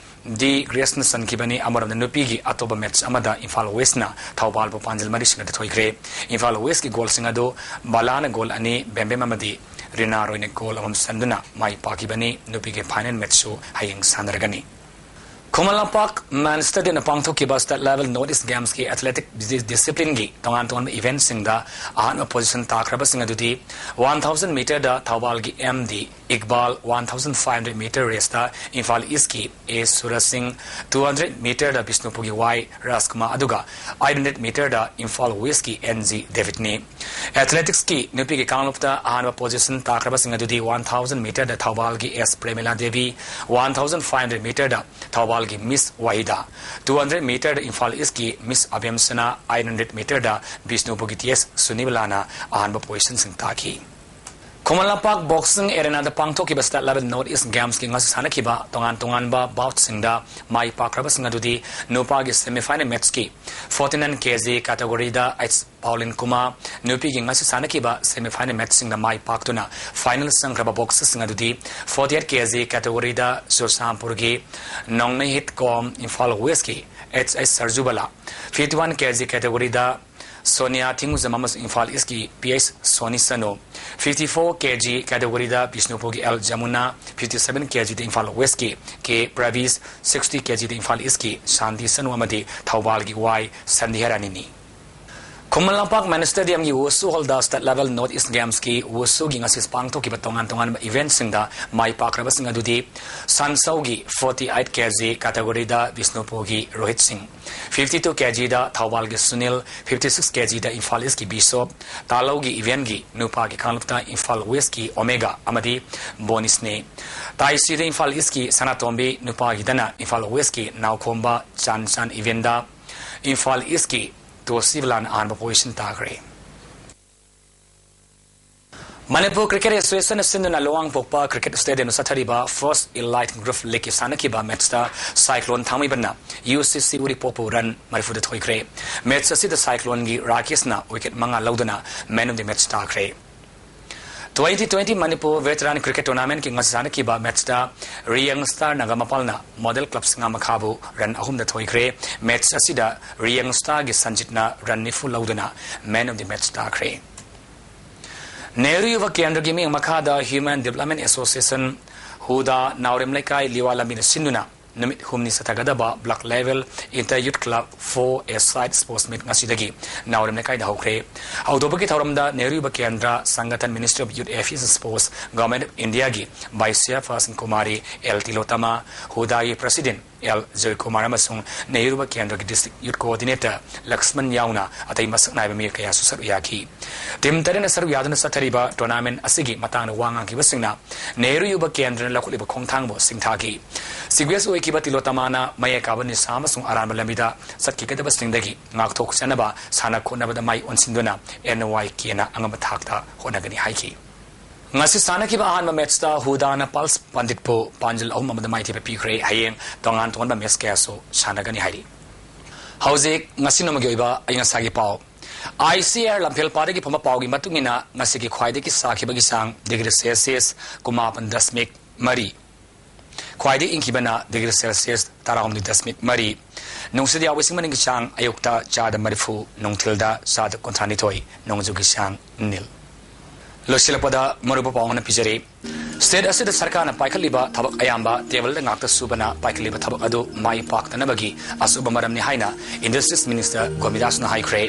ꯗꯤ ꯒ꯭ꯔꯦꯁꯅ ꯆꯟꯈꯤꯕꯅꯤ꯫ ꯑꯃꯔꯣꯝꯗ ꯅꯨꯄꯤꯒꯤ ꯑꯇꯣꯞꯄ ꯃꯦꯠꯁ ꯑꯃꯗ ꯏꯝꯐꯥꯜ ꯋꯦꯁꯅ ꯊꯧꯕꯥꯜꯕꯨ ꯄꯥꯟꯖꯜ ꯃꯔꯤ ꯁꯤꯅꯣꯗ ꯊꯣꯏꯈ꯭ꯔꯦ꯫ ꯏꯝꯐꯥꯜ ꯋꯦꯁꯀꯤ ꯒꯣꯜꯁꯤꯡ ꯑꯗꯨ ꯕꯂꯥꯅ ꯒꯣꯜ ꯑꯅꯤ, ꯕꯦꯝꯕꯦꯝ ꯑꯃꯗꯤ ꯔꯤꯅꯥ ꯔꯣꯏꯅ ꯒꯣꯜ ꯑꯃꯃꯝ ꯆꯟꯗꯨꯅ ꯃꯥꯏ ꯄꯥꯛꯈꯤꯕꯅꯤ꯫ ꯅꯨꯄꯤꯒꯤ ꯐꯥꯏꯅꯦꯜ ꯃꯦꯠꯁꯁꯨ ꯍꯌꯦꯡ ꯁꯥꯟꯅꯔꯒꯅꯤ꯫ ꯈꯨꯃꯟ ꯂꯝꯄꯥꯛ ꯃꯦꯟ ꯁ꯭ꯇꯦꯗꯤꯌꯝꯗ ꯄꯥꯡꯊꯣꯛꯈꯤꯕ ꯁ꯭ꯇꯦꯠ ꯂꯦꯚꯦꯜ ꯅꯣꯔꯠ ꯏꯁ ꯒꯦꯝꯁꯀꯤ ꯑꯦꯊꯂꯦꯇꯤꯛ ꯗꯤꯁꯤꯄ꯭ꯂꯤꯟꯒꯤ ꯇꯣꯉꯥꯟ ꯇꯣꯉꯥꯟꯕ ꯏꯚꯦꯟꯠꯁꯤꯡꯗ ꯑꯍꯥꯟꯕ ꯄꯣꯖꯤꯁꯟ ꯇꯥꯈ꯭ꯔꯕꯁꯤꯡ ꯑꯗꯨꯗꯤ ꯋꯥꯟ ꯊꯥꯎꯖꯟ ꯃꯤꯇꯔꯗ ꯊꯧꯕꯥꯜꯒꯤ M D Iqbal, one thousand five hundred metre ꯔꯦꯁꯇ ꯏꯝꯐꯥꯜ ꯏꯁꯀꯤ ꯑꯦ ꯁꯨꯔꯖ ꯁꯤꯡ, ꯇꯨ ꯍꯟꯗ꯭ꯔꯦꯠ ꯃꯤꯇꯔꯗ ꯕꯤꯁꯅꯨꯄꯨꯔꯒꯤ ꯋꯥꯏ ꯔꯥꯖꯀꯨꯃꯥꯔ, ꯑꯗꯨꯒ ꯑꯩꯠ ꯍꯟꯗ꯭ꯔꯦꯠ ꯃꯤꯇꯔꯗ ꯏꯝꯐꯥꯜ ꯋꯦꯁꯀꯤ ꯑꯦꯟ ꯖꯤ ꯗꯦꯕꯤꯠꯅꯤ꯫ ꯑꯦꯊꯂꯦꯇꯤꯛꯁꯀꯤ ꯅꯨꯄꯤꯒꯤ ꯀꯥꯡꯂꯨꯞꯇ ꯑꯍꯥꯟꯕ ꯄꯣꯖꯤꯁꯟ ꯇꯥꯈ꯭ꯔꯕꯁꯤꯡ ꯑꯗꯨꯗꯤ ꯋꯥꯟ ꯊꯥꯎꯖꯟ ꯃꯤꯇꯔꯗ ꯊꯧꯕꯥꯜꯒꯤ S Premila Devi, one thousand five hundred ꯃꯤꯇꯔꯗ ꯊꯧꯕꯥꯜꯒꯤ ꯃꯤꯁ ꯋꯥꯍꯤꯗꯥ, ꯇꯨ ꯍꯟꯗ꯭ꯔꯦꯠ ꯃꯤꯇꯔꯗ ꯏꯝꯐꯥꯜ ꯏꯁꯀꯤ ꯃꯤꯁ ꯑꯕꯦꯝꯁꯅꯥ, ꯑꯩꯠ ꯍꯟꯗ꯭ꯔꯦꯠ ꯃꯤꯇꯔꯗ ꯕꯤꯁꯅꯨꯄꯨꯔꯒꯤ ꯇꯤ ꯑꯦꯁ ꯁꯨꯅꯤꯕꯂꯥꯅ ꯑꯍꯥꯟꯕ ꯄꯣꯖꯤꯁꯟꯁꯤꯡ ꯇꯥꯈꯤ꯫ ꯈꯨꯃꯟ ꯂꯝꯄꯥꯛ ꯕꯣꯛꯁꯤꯡ ꯑꯦꯔꯦꯅꯥꯗ ꯄꯥꯡꯊꯣꯛꯈꯤꯕ ꯁ꯭ꯇꯦꯠ ꯂꯦꯚꯦꯜ ꯅꯣꯔꯠ ꯏꯁ ꯒꯦꯝꯁꯀꯤ ꯉꯁꯤ ꯁꯥꯟꯅꯈꯤꯕ ꯇꯣꯉꯥꯟ ꯇꯣꯉꯥꯟꯕ ꯕꯥꯎꯠꯁꯤꯡꯗ ꯃꯥꯏ ꯄꯥꯛꯈ꯭ꯔꯕꯁꯤꯡ ꯑꯗꯨꯗꯤ ꯅꯨꯄꯥꯒꯤ ꯁꯦꯃꯤꯐꯥꯏꯅꯦꯜ ꯃꯦꯠꯁꯀꯤ ꯐꯣꯔꯇꯤ ꯅꯥꯏꯟ ꯀꯦ ꯖꯤ ꯀꯦꯇꯦꯒꯣꯔꯤꯗ ꯑꯩꯆ ꯄꯥꯎꯂꯤꯟ ꯀꯨꯃꯥꯔ, ꯅꯨꯄꯤꯒꯤ ꯉꯁꯤ ꯁꯥꯟꯅꯈꯤꯕ ꯁꯦꯃꯤꯐꯥꯏꯅꯦꯜ ꯃꯦꯠꯁꯁꯤꯡꯗ ꯃꯥꯏ ꯄꯥꯛꯇꯨꯅ ꯐꯥꯏꯅꯦꯜ ꯆꯪꯈ꯭ꯔꯕ ꯕꯣꯛꯁꯔꯁꯤꯡ ꯑꯗꯨꯗꯤ ꯐꯣꯔꯇꯤ ꯑꯩꯠ ꯀꯦ ꯖꯤ ꯀꯦꯇꯦꯒꯣꯔꯤꯗ ꯆꯨꯔꯆꯥꯟꯄꯨꯔꯒꯤ ꯅꯣꯡꯅꯩꯍꯤꯠ ꯀꯣꯝ, ꯏꯝꯐꯥꯜ ꯋꯦꯁꯀꯤ H H Sarjubala, fifty one K G ꯀꯦꯇꯦꯒꯣꯔꯤꯗ ꯁꯣꯅꯤꯌꯥ ꯊꯤꯡꯒꯨꯖꯝ ꯑꯃꯁꯨꯡ ꯏꯝꯐꯥꯜ ꯏꯁꯀꯤ P H Soni Sanu, fifty four K G ꯀꯦꯇꯦꯒꯣꯔꯤꯗ ꯕꯤꯁꯅꯨꯄꯨꯔꯒꯤ L Jamuna, fifty seven K ꯖꯤꯗ ꯏꯝꯐꯥꯜ ꯋꯦꯁꯀꯤ ꯀꯦ ꯄ꯭ꯔꯕꯤꯁ, ꯁꯤꯛꯁꯇꯤ ꯀꯦ ꯖꯤꯗ ꯏꯝꯐꯥꯜ ꯏꯁꯀꯤ ꯁꯥꯟꯇꯤ ꯁꯅꯨ ꯑꯃꯗꯤ ꯊꯧꯕꯥꯜꯒꯤ ꯋꯥꯏ ꯁꯟꯙ꯭ꯌꯥꯔꯥꯅꯤꯅꯤ꯫ ꯈꯨꯃꯟ ꯂꯝꯄꯥꯛ ꯃꯦꯟꯁ ꯁ꯭ꯇꯦꯗꯤꯌꯝꯒꯤ ꯋꯨꯁꯨ ꯍꯣꯜꯗ ꯁ꯭ꯇꯦꯠ ꯂꯦꯚꯦꯜ ꯅꯣꯔꯠ ꯏꯁ ꯒꯦꯝꯁꯀꯤ ꯋꯨꯁꯨꯒꯤ ꯉꯁꯤ ꯄꯥꯡꯊꯣꯛꯈꯤꯕ ꯇꯣꯉꯥꯟ ꯇꯣꯉꯥꯟꯕ ꯏꯚꯦꯟꯠꯁꯤꯡꯗ ꯃꯥꯏ ꯄꯥꯛꯈ꯭ꯔꯕꯁꯤꯡ ꯑꯗꯨꯗꯤ ꯁꯟꯁꯧꯒꯤ ꯐꯣꯔꯇꯤ ꯑꯩꯠ ꯀꯦ ꯖꯤ ꯀꯦꯇꯦꯒꯣꯔꯤꯗ ꯕꯤꯁꯅꯨꯄꯨꯔꯒꯤ ꯔꯣꯍꯤꯠ ꯁꯤꯡ, ꯐꯤꯐꯇꯤ ꯇꯨ ꯀꯦ ꯖꯤꯗ ꯊꯧꯕꯥꯜꯒꯤ ꯁꯨꯅꯤꯜ, ꯐꯤꯐꯇꯤ ꯁꯤꯛꯁ ꯀꯦ ꯖꯤꯗ ꯏꯝꯐꯥꯜ ꯏꯁꯀꯤ ꯕꯤꯁꯣꯞ, ꯇꯥꯂꯧꯒꯤ ꯏꯚꯦꯟꯒꯤ ꯅꯨꯄꯥꯒꯤ ꯀꯥꯡꯂꯨꯞꯇ ꯏꯝꯐꯥꯜ ꯋꯦꯁꯀꯤ ꯑꯣꯃꯦꯒꯥ ꯑꯃꯗꯤ ꯕꯣꯅꯤꯁꯅꯤ꯫ ꯇꯥꯏꯁꯤꯗ ꯏꯝꯐꯥꯜ ꯏꯁꯀꯤ ꯁꯅꯥꯇꯣꯝꯕꯤ, ꯅꯨꯄꯥꯒꯤꯗꯅ ꯏꯝꯐꯥꯜ ꯋꯦꯁꯀꯤ ꯅꯥꯎꯈꯣꯝꯕ ꯆꯥꯟ ꯆꯥꯟ ꯏꯚꯦꯟꯗ ꯏꯝꯐꯥꯜ ꯏꯁꯀꯤ ꯇꯣꯁꯤꯕꯂꯥꯅ ꯑꯍꯥꯟꯕ ꯄꯣꯖꯤꯁꯟ ꯇꯥꯈ꯭ꯔꯦ꯫ ꯃꯅꯤꯄꯨꯔ ꯀ꯭ꯔꯤꯀꯦꯠ ꯑꯦꯁꯣꯁꯤꯌꯦꯁꯟꯅ ꯁꯤꯟꯗꯨꯅ ꯂꯨꯋꯥꯡꯄꯣꯛꯄ ꯀ꯭ꯔꯤꯀꯦꯠ ꯁ꯭ꯇꯦꯗꯤꯌꯝꯗ ꯆꯠꯊꯔꯤꯕ ꯐꯥꯔꯁ ꯏꯂꯥꯏꯠ ꯒ꯭ꯔꯨꯞ ꯂꯤꯒꯀꯤ ꯁꯥꯟꯅꯈꯤꯕ ꯃꯦꯠꯆꯇ ꯁꯥꯏꯀ꯭ꯂꯣꯟ ꯊꯥꯡꯃꯩꯕꯟꯅ ꯌꯨ ꯁꯤ ꯁꯤ ꯎꯔꯤꯄꯣꯛꯄꯨ ꯔꯟ ꯃꯔꯤꯐꯨꯗ ꯊꯣꯏꯈ꯭ꯔꯦ꯫ ꯃꯦꯠꯆ ꯑꯁꯤꯗ ꯁꯥꯏꯀ꯭ꯂꯣꯟꯒꯤ ꯔꯥꯀꯦꯁꯅ ꯋꯤꯀꯦꯠ ꯃꯉꯥ ꯂꯧꯗꯨꯅ ꯃꯦꯟ ꯑꯣꯐ ꯗꯤ ꯃꯦꯠꯆ ꯇꯥꯈ꯭ꯔꯦ꯫ Twenty twenty Manipur veteran cricket ꯇꯣꯔꯅꯥꯃꯦꯟꯠꯀꯤ ꯉꯁꯤ ꯁꯥꯟꯅꯈꯤꯕ ꯃꯦꯠꯆꯇ ꯔꯤꯌꯪ ꯁ꯭ꯇꯥꯔ ꯅꯥꯒꯥꯃꯄꯥꯜꯅ ꯃꯣꯗꯦꯜ ꯀ꯭ꯂꯕ ꯁꯤꯡꯉꯥꯃꯈꯥꯕꯨ ꯔꯟ ꯑꯍꯨꯝꯗ ꯊꯣꯏꯈ꯭ꯔꯦ꯫ ꯃꯦꯠꯆ ꯑꯁꯤꯗ ꯔꯤꯌꯪ ꯁ꯭ꯇꯥꯔꯒꯤ ꯁꯟꯖꯤꯠꯅ ꯔꯟ ꯅꯤꯐꯨ ꯂꯧꯗꯨꯅ ꯃꯦꯟ ꯑꯣꯐ ꯗꯤ ꯃꯦꯠꯆ ꯇꯥꯈ꯭ꯔꯦ꯫ ꯅꯦꯍꯔꯨ ꯌꯨꯕ ꯀꯦꯟꯗ꯭ꯔꯒꯤ ꯃꯤꯠꯌꯦꯡ ꯃꯈꯥꯗ ꯍ꯭ꯌꯨꯃꯦꯟ ꯗꯤꯕ꯭ꯂꯞꯃꯦꯟ ꯑꯦꯁꯣꯁꯤꯌꯦꯁꯟ, ꯍꯨꯗꯥ, ꯅꯥꯎꯔꯦꯝ ꯂꯩꯀꯥꯏ ꯂꯤꯋꯥ ꯂꯝꯕꯤꯅ ꯁꯤꯟꯗꯨꯅ ꯅꯨꯃꯤꯠ ꯍꯨꯝꯅꯤ ꯆꯠꯊꯒꯗꯕ block level inter youth club for a side sports meet ꯉꯁꯤꯗꯒꯤ ꯅꯥꯎꯔꯦꯝ ꯂꯩꯀꯥꯏꯗ ꯍꯧꯈ꯭ꯔꯦ꯫ ꯍꯧꯗꯣꯛꯄꯒꯤ ꯊꯧꯔꯝꯗ Nehru Yuva Kendra, Sangathan, ministry of youth affairs and sports, government of ꯏꯟꯗꯤꯌꯥꯒꯤ vice chairperson Kumari L Tilottama, ꯍꯨꯗꯥꯒꯤ ꯄ꯭ꯔꯁꯤꯗꯦꯟꯠ ꯑꯦꯜ ꯖꯣꯏꯀꯨꯃꯥꯔ ꯑꯃꯁꯨꯡ ꯅꯦꯍꯔꯨ ꯌꯨꯕ ꯀꯦꯟꯗ꯭ꯔꯒꯤ ꯗꯤꯁꯇ꯭ꯔꯤꯛ ꯌꯨꯠ ꯀꯣꯑꯣꯔꯗꯤꯅꯦꯇꯔ ꯂꯛꯁꯃꯟ ꯌꯥꯎꯅ ꯑꯇꯩ ꯃꯁꯛ ꯅꯥꯏꯕ ꯃꯤꯑꯣꯏ ꯀꯌꯥꯁꯨ ꯁꯔꯨꯛ ꯌꯥꯈꯤ꯫ ꯇꯤꯝ ꯇꯔꯦꯠꯅ ꯁꯔꯨꯛ ꯌꯥꯗꯨꯅ ꯆꯠꯊꯔꯤꯕ ꯇꯣꯔꯅꯥꯃꯦꯟꯠ ꯑꯁꯤꯒꯤ ꯃꯇꯥꯡꯗ ꯋꯥ ꯉꯥꯡꯈꯤꯕꯁꯤꯡꯅ ꯅꯦꯍꯔꯨ ꯌꯨꯕ ꯀꯦꯟꯗ꯭ꯔꯅ ꯂꯧꯈꯠꯂꯤꯕ ꯈꯣꯡꯊꯥꯡꯕꯨ ꯁꯤꯡꯊꯥꯈꯤ꯫ ꯁꯤꯒ꯭ꯔꯦꯁ ꯑꯣꯏꯈꯤꯕ ꯇꯤꯂꯣꯇꯃꯥꯅ ꯃꯌꯥꯏ ꯀꯥꯕ ꯅꯤꯁꯥ ꯑꯃꯁꯨꯡ ꯑꯔꯥꯟꯕ ꯂꯝꯕꯤꯗ ꯆꯠꯈꯤꯒꯗꯕꯁꯤꯡꯗꯒꯤ ꯉꯥꯛꯊꯣꯛꯆꯅꯕ ꯁꯥꯟꯅ ꯈꯣꯠꯅꯕꯗ ꯃꯥꯏ ꯑꯣꯟꯁꯤꯟꯗꯨꯅ ꯑꯦꯟ ꯋꯥꯏ ꯀꯦꯅ ꯑꯉꯝꯕ ꯊꯥꯛꯇ ꯍꯣꯠꯅꯒꯅꯤ ꯍꯥꯏꯈꯤ꯫ ꯉꯁꯤ ꯁꯥꯟꯅꯈꯤꯕ ꯑꯍꯥꯟꯕ ꯃꯦꯠꯆꯇ ꯍꯨꯗꯥꯅ ꯄꯜꯁ ꯄꯟꯗꯤꯠꯄꯨ ꯄꯥꯟꯖꯜ ꯑꯍꯨꯝ ꯑꯃꯗ ꯃꯥꯏꯊꯤꯕ ꯄꯤꯈ꯭ꯔꯦ꯫ ꯍꯌꯦꯡ ꯇꯣꯉꯥꯟ ꯇꯣꯉꯥꯟꯕ ꯃꯦꯠꯆ ꯀꯌꯥꯁꯨ ꯁꯥꯟꯅꯒꯅꯤ ꯍꯥꯏꯔꯤ꯫ ꯍꯧꯖꯤꯛ ꯉꯁꯤ ꯅꯣꯡꯃꯒꯤ ꯑꯣꯏꯕ ꯑꯏꯪ ꯑꯁꯥꯒꯤ ꯄꯥꯎ꯫ ꯑꯥꯏ ꯁꯤ ꯑꯥꯔ ꯂꯝꯐꯦꯜ ꯄꯥꯠꯇꯒꯤ ꯐꯪꯕ ꯄꯥꯎꯒꯤ ꯃꯇꯨꯡ ꯏꯟꯅ ꯉꯁꯤꯒꯤ ꯈ꯭ꯋꯥꯏꯗꯒꯤ ꯁꯥꯈꯤꯕꯒꯤ ꯆꯥꯡ ꯗꯤꯒ꯭ꯔꯤ ꯁꯦꯜꯁꯤꯌꯁ ꯀꯨꯟꯃꯥꯄꯟ ꯗꯁꯃꯤꯛ ꯃꯔꯤ꯫ ꯈ꯭ꯋꯥꯏꯗꯒꯤ ꯏꯪꯈꯤꯕꯅ ꯗꯤꯒ꯭ꯔꯤ ꯁꯦꯜꯁꯤꯌꯁ ꯇꯔꯥꯍꯨꯝꯗꯣꯏ ꯗꯁꯃꯤꯛ ꯃꯔꯤ, ꯅꯨꯡꯁꯤꯠ ꯌꯥꯎꯕ ꯏꯁꯤꯡ ꯃꯅꯤꯟꯒꯤ ꯆꯥꯡ ꯑꯌꯨꯛꯇ ꯆꯥꯗ ꯃꯔꯤꯐꯨ, ꯅꯨꯡꯊꯤꯜꯗ ꯆꯥꯗ ꯀꯨꯟꯊ꯭ꯔꯥꯅꯤꯊꯣꯏ, ꯅꯣꯡꯖꯨꯒꯤ ꯆꯥꯡ ꯅꯤꯜ꯫ ꯂꯣꯏꯁꯤꯜꯂꯛꯄꯗ ꯃꯔꯨꯑꯣꯏꯕ ꯄꯥꯎ ꯑꯃꯅ ꯄꯤꯖꯔꯤ꯫ ꯁ꯭ꯇꯦꯠ ꯑꯁꯤꯗ ꯁꯔꯀꯥꯔꯅ ꯄꯥꯏꯈꯠꯂꯤꯕ ꯊꯕꯛ ꯑꯌꯥꯝꯕ ꯇꯦꯕꯜꯗ ꯉꯥꯛꯇ ꯁꯨꯕꯅ ꯄꯥꯏꯈꯠꯂꯤꯕ ꯊꯕꯛ ꯑꯗꯨ ꯃꯥꯏ ꯄꯥꯛꯇꯅꯕꯒꯤ ꯑꯆꯧꯕ ꯃꯔꯝꯅꯤ ꯍꯥꯏꯅ ꯏꯟꯗꯁꯇ꯭ꯔꯤꯁ ꯃꯤꯅꯤꯁꯇꯔ ꯒꯣꯃꯤꯗꯥꯁꯅ ꯍꯥꯏꯈ꯭ꯔꯦ꯫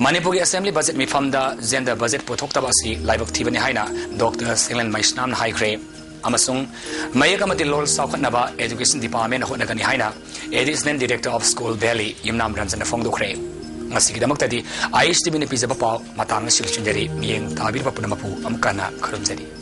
ꯃꯅꯤꯄꯨꯔꯒꯤ ꯑꯁꯦꯝꯕ꯭ꯂꯤ ꯕꯖꯦꯠ ꯃꯤꯐꯝꯗ ꯖꯦꯟꯗꯔ ꯕꯖꯦꯠ ꯄꯨꯊꯣꯛꯇꯕ ꯑꯁꯤ ꯂꯥꯏꯕꯛ ꯊꯤꯕꯅꯤ ꯍꯥꯏꯅ ꯗꯣꯛꯇꯔ ꯁꯦꯡꯂꯦꯟ ꯃꯩꯁꯅꯥꯝꯅ ꯍꯥꯏꯈ꯭ꯔꯦ꯫ ꯑꯃꯁꯨꯡ ꯃꯌꯦꯛ ꯑꯃꯗꯤ ꯂꯣꯜ ꯆꯥꯎꯈꯠꯅꯕ ꯑꯦꯖꯨꯀꯦꯁꯟ ꯗꯤꯄꯥꯔꯠꯃꯦꯟꯅ ꯍꯣꯠꯅꯒꯅꯤ ꯍꯥꯏꯅ additional director of school Delhi Yumnam ꯔꯟꯖꯟꯅ ꯐꯣꯡꯗꯣꯛꯈ꯭ꯔꯦ꯫ ꯉꯁꯤꯒꯤꯗꯃꯛꯇꯗꯤ ꯑꯥꯏ ꯑꯦꯁ ꯇꯤ ꯚꯤꯅ ꯄꯤꯖꯕ ꯄꯥꯎ ꯃꯇꯥꯡ ꯑꯁꯤꯗ ꯂꯣꯏꯁꯤꯟꯖꯔꯤ꯫ ꯃꯤꯠꯌꯦꯡ ꯇꯥꯕꯤꯔꯤꯕ ꯄꯨꯝꯅꯃꯛꯄꯨ ꯑꯃꯨꯛ ꯍꯟꯅ ꯈꯨꯔꯨꯝꯖꯔꯤ꯫